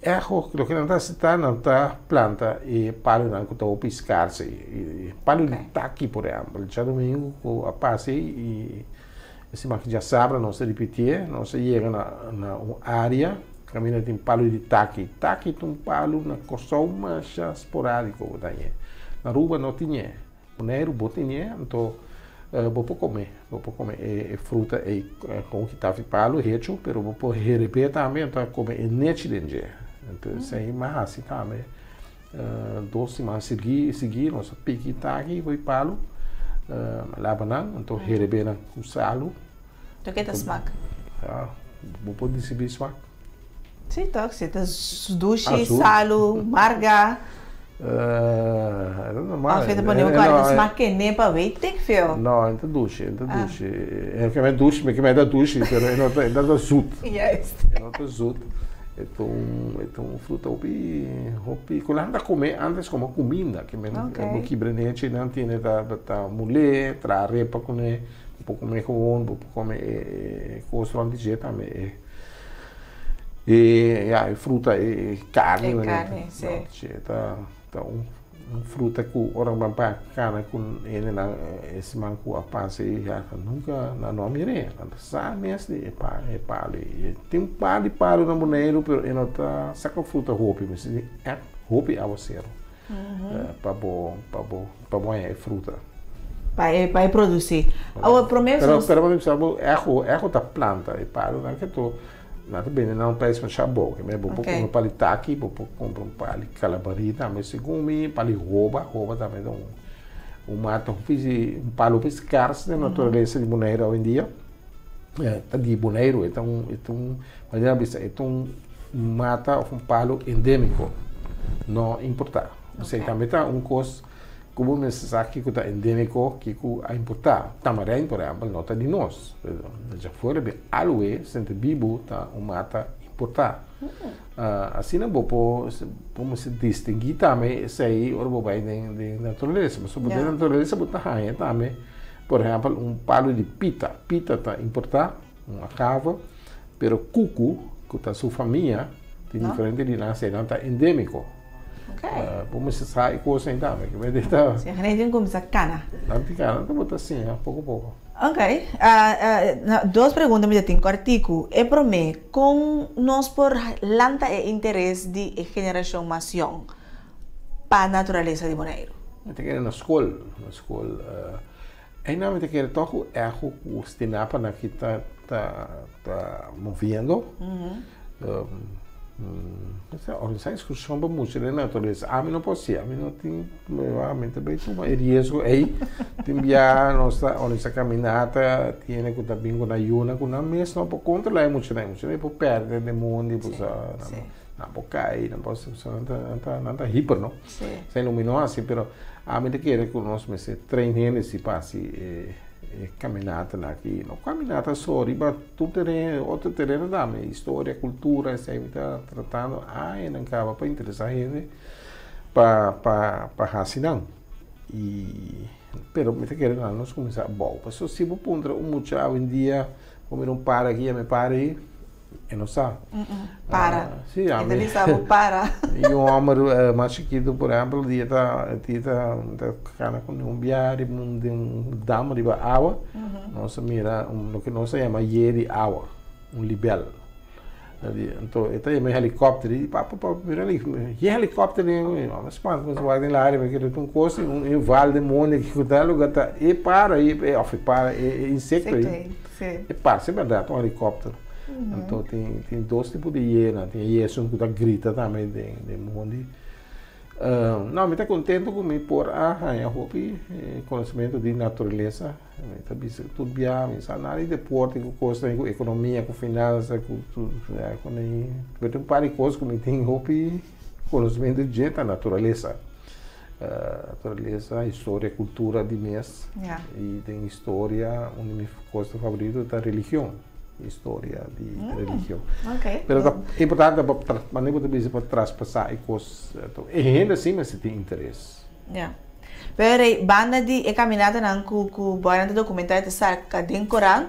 echo loke nan ta hasi ta nan ta planta e palunan ku ta hopi skarse. E palu di taki por ehèmpel djadomingo ku a pasa ei E siman ki djasabra nos a ripitié, nos a yega na un área kaminda tin palu di taki. Taki ta un palu na Kòrsou masha sporádiko bo ta hañ'é. Na Aruba no tin e. Boneiru bo tin e, anto bo por kome, bo por kome e fruta ei kon ki ta fi palu hechu, pero bo por herebé tambe anto a kome e nechi den dje. Anto esei mi a hasi tambe. Dos siman sigui sigui nos a piki taki for e palu, laba nan, anto herebé nan ku salu. To ke ta smak? Ya, bo por disibí smak. Si tok, si ta dushi, salu, marga. E ta normal. Of e ta pone bo kòrda ta smak kene pa weet ik veel. No, e ta dushi, e ta dushi. E ke men dushi, mi ke men ta dushi, pero e no ta, e no ta zut. Juist. E no ta zut. E ta un, e ta un fruta hopi, hopi, ku nan ta kome antes komo kuminda, ke men bo kibra nechi nan tene ta ta mul'é, traha arepa kuné, bo por kome gewoon, bo por kome e kos rònt di dje tambe, e e ya e fruta e karni E karni, si. rònt di dje ta ta un Un fruta ku ora nan pa kana ku hendenan e siman ku a pasa ei ya nunka nan no a mir'é. Nan ta sa mes di e e palu ei. Tin un par di palu na Boneiru pero e no ta saka fruta hopi. Mester tin ègt hopi awaseru pa bo pa bo pa bo haña e fruta. Pa e pa e produsí. Awor promé Pero pero bo bisa bo eho eho ta planta e palunan ke to Nan ta bende nan un prijs masha bon. Ke bo por kumpra un pali taki, bo por kumpra un pali kalabarí tambe segun mi, pali hoba, hoba tambe ta un un mata hopi un palo hopi skars den naturalesa di Boneiru awendia. Ta di Boneiru, e ta un e ta un manera nan bisa e ta un mata òf un palo endémiko, no importá. Esei tambe ta un kos Ku bo mester sa kiko ta endémiko, kiko a importá. Tamarijn, por ehèmpel, no ta di nos. Djafuera bin aloe, sentebibu, ta un mata importá. Asina bo por bo mester distinguí tambe esei ora bo bai den den naturalesa. Pasobra den naturalesa bo ta haña tambe, por ehèmpel, un palu di pita. Pita ta importá, un agave, pero kuku, ku ta su famia, tin diferente di nan, eseinan ta endémiko. Bo mester sa e kos ei tambe. Ke mester ta. Si hende tin kuminsá kana. Nan tin kana, nan bo ta siña poko poko. Ok. Dos pregunta mi ta tin kòrtiku. E promé, kon nos por lanta e interes di e generashon mas yòn pa naturalesa di Boneiru? Mi ta kere na skol, na skol. Einan mi ta kere tòg ku eho ku Stinapa nan aki ta ta ta moviendo. Organisá ekskurshon pa mucha den naturalesa. Ami no por hasié, ami no tin, ami ta bay tuma e riesgo ei. Tin bia nos ta organisá kaminata, tin hende ku ta bin ku nan yunan ku nan mes no por kontrolá e muchanan. E muchanan por pèrdè den mondi, nan por kai, nan por nan ta nan ta hiper no. Esei lo mi no hasi, pero ami ta kere ku nos mester train hende si pa hasi e kaminatanan aki. No kaminata so riba Tur tereno, otro tereno tambe, historia, cultura, esei mi ta tratando añanan caba pa interesa hende pa pa pa haci nan. Y pero mi ta kere nan nos cuminsa abou. Pasobra si bo puntra un mucha awendia, bo mira un para aki, yama e para ei, E no sa. Para. Sí, a mi. E ta bisa bo para. I un hòmber mas chikitu, por ehèmpel, di e ta di e ta kana ku un bia riba un den un dam riba awa, nos a mira un loke nos a yama ye di awa, un libèl. Anto e ta yama e helikòpter i papa papa mira li, ye helikòpter ei? Mi spanta mi wak den laria mi kere ta un kos un val den mondi aki ku ta luga ta e para ei òf e para e insekto ei. E parse bèrdat un helikòpter. Anto tin tin dos tipo di hiena. Tin e esun ku ta grita tambe den den mondi. No, mi ta kontentu ku mi por a haña hopi konosementu di naturalesa. Mi ta bisa tur bia mi sa nada di deporte ku kosnan ku ekonomia ku finansa ku tur ku nei. Pero tin un par di kos ku mi tin hopi konosementu di dje ta naturalesa. Naturalesa, historia, kultura di mes. I den historia un di mi kosnan favorito ta religion, historia di religion. Pero ta importante pa manera bo ta bisa pa traspasá e kos. E hende si mester tin interes. Ya. Pero rei, banda di e kaminatanan ku ku boinan ta dokumentá i ta saka den korant,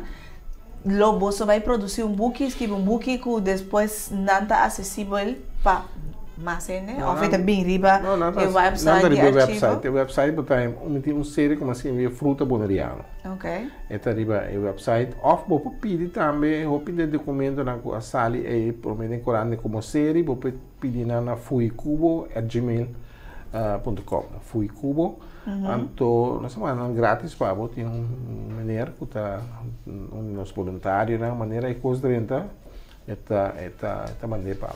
lo boso bai produsí un buki, skibi un buki ku despues nan ta asesibel pa mas hende? Òf e ta bin riba e wèpsait di archivo? E wèpsait bo ta mi tin un serie ku mi a skibi Fruta Boneriano. E ta riba e wèpsait. Òf bo por pidi tambe hopi di e dokumentonan ku a sali ei promé den korant komo serie bo por pidi nan na fuicubo at gmail punto com. Fuicubo. Anto nos a manda nan gratis pa bo. Tin un meneer ku ta un di nos boluntarionan. Manera e kos drenta e ta e ta e ta mand'é pa bo.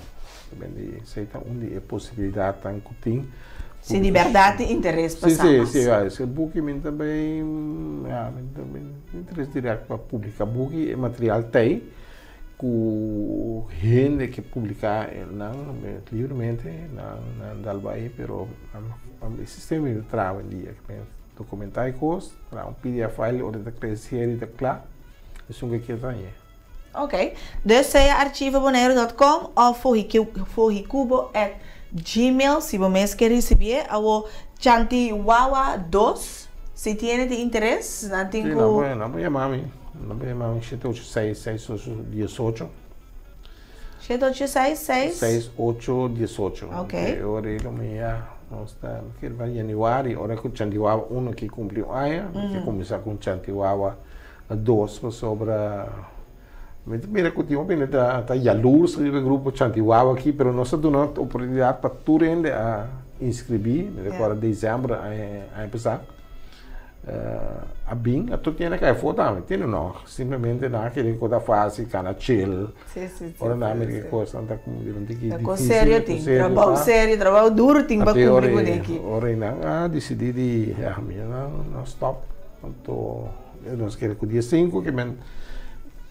Esei ta un di e posibilidatnan ku tin. Si di bèrdat tin interes pa sa mas. Si, si, si. E buki mi ta bai, ya, mi ta bai interes dirèkt pa publiká buki. E material ta ei. Ku hende ke publiká nan libremente nan nan dal bai pero e sistema mi ta traha awendia dokumentá e kos traha un pdf file ora ta krese i ta kla esun ke kier ta hañ'é. Ok, dus sea archivobonaire dot com òf fohikubo at gmail si bo mes ke risibié. Awo Chantiwawa dos si tiene tin interes nan tin ku. Sí, nan por yama mi. Nan por yama mi shete ocho seis, seis ocho diesocho. Shete ocho seis, seis. Seis ocho diesocho. Ok. E ora ei lo mi ya nos ta mi kere pa januari ora ku Chantiwawa uno ki kumpli un aña mi ke kuminsá ku Chantiwawa dos pasobra mi ta mira ku tin hopi hende ta ta yalurs riba e grupo Chantiwawa aki pero nos a duna oportunidat pa tur hende a inskribí mi ta kòrda desèmber aña pasá. A bin, a tur tiene kai afó tambe, tiene no, simplemente nan a kere ku ta fásil, kana chill. Sí, sí, sí. Ora nan a mira ki kosnan ta komo bira un tiki Ta kos difísil, serio kos tin, serio trabou ta. serio, trabou duru tin pa Anto kumpli ora ku neki. ora nan a disidí di, ya, mi nan nan stòp, anto nos kere ku dia sinku ke men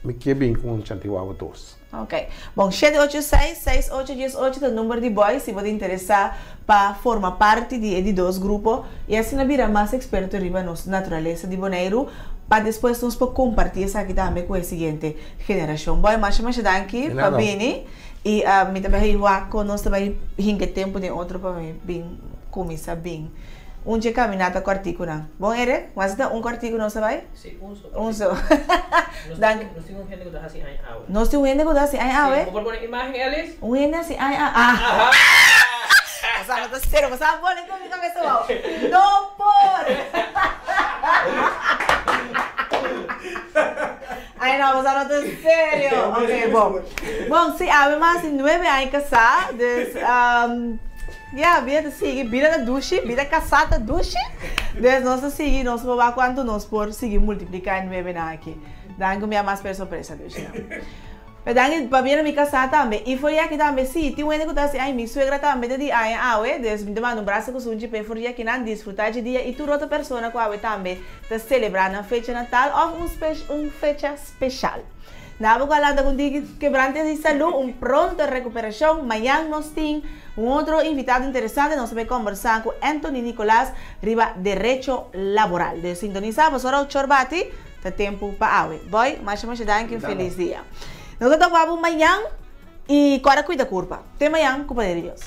mi ke bin ku un Chantiwawa dos. Ok. Bon, shete ocho seis, seis ocho dies ocho ta number di boy si bo ta interesá pa forma parti di e di dos grupo i asina bira mas eksperto riba nos naturalesa di Boneiru pa despues nos por kompartí esaki tambe ku e siguiente generashon. Boy, masha masha danki pa bini i mi ta bai wak kon nos ta bai hinka e tempu den otro pa mi bin kuminsá bin un dje kaminata kòrtikunan. Bon Eric, wak si ta un kòrtiku nos ta bai? Sí, un so. Un so. Nos Dank. tin, nos tin un hende ku ta hasi aña awe. Nos tin un hende ku ta hasi aña awe? Sí, bo por pone imagen, Elis? Un hende hasi aña awe. Ah! Pasá no ta serio, pasá a pone ku mi kabesa wou. No por! Ay no, pasá no ta serio. Ok, bon. Bon, sí, awe mi a hasi nuebe aña kasá, dus Ya, bida ta sigui, bida ta dushi, bida kasá ta dushi. Dus nos ta sigui, nos por wak kuantu nos por sigui multipliká e nuebenan aki. Danki un bia mas pa e sorpresa dushinan. Pero danki pabia na mi kasá tambe. I for di aki tambe, sí, tin un hende ku ta hasi, ay, mi suegra tambe ta di aña awe, dus mi ta manda un brasa ku sunchi p'e for di akinan disfrutá dje dia i tur otro persona ku awe tambe ta selebrá nan fecha natal òf un un fecha speshal. Nabo ku a lanta ku un tiki kebrante di salú, un pronto rekuperashon. Mañan nos tin un otro invitado interesante, nos ta bai kombersá ku Anthony Nicolas riba derecho laboral. Dus sintonisá pasobra ora ochor bati, ta tempu pa awe. Boy, masha masha danki, un felis dia. Nos ta topa bo mañan i kòrda kuida kurpa. Te mañan ku poder di Dios.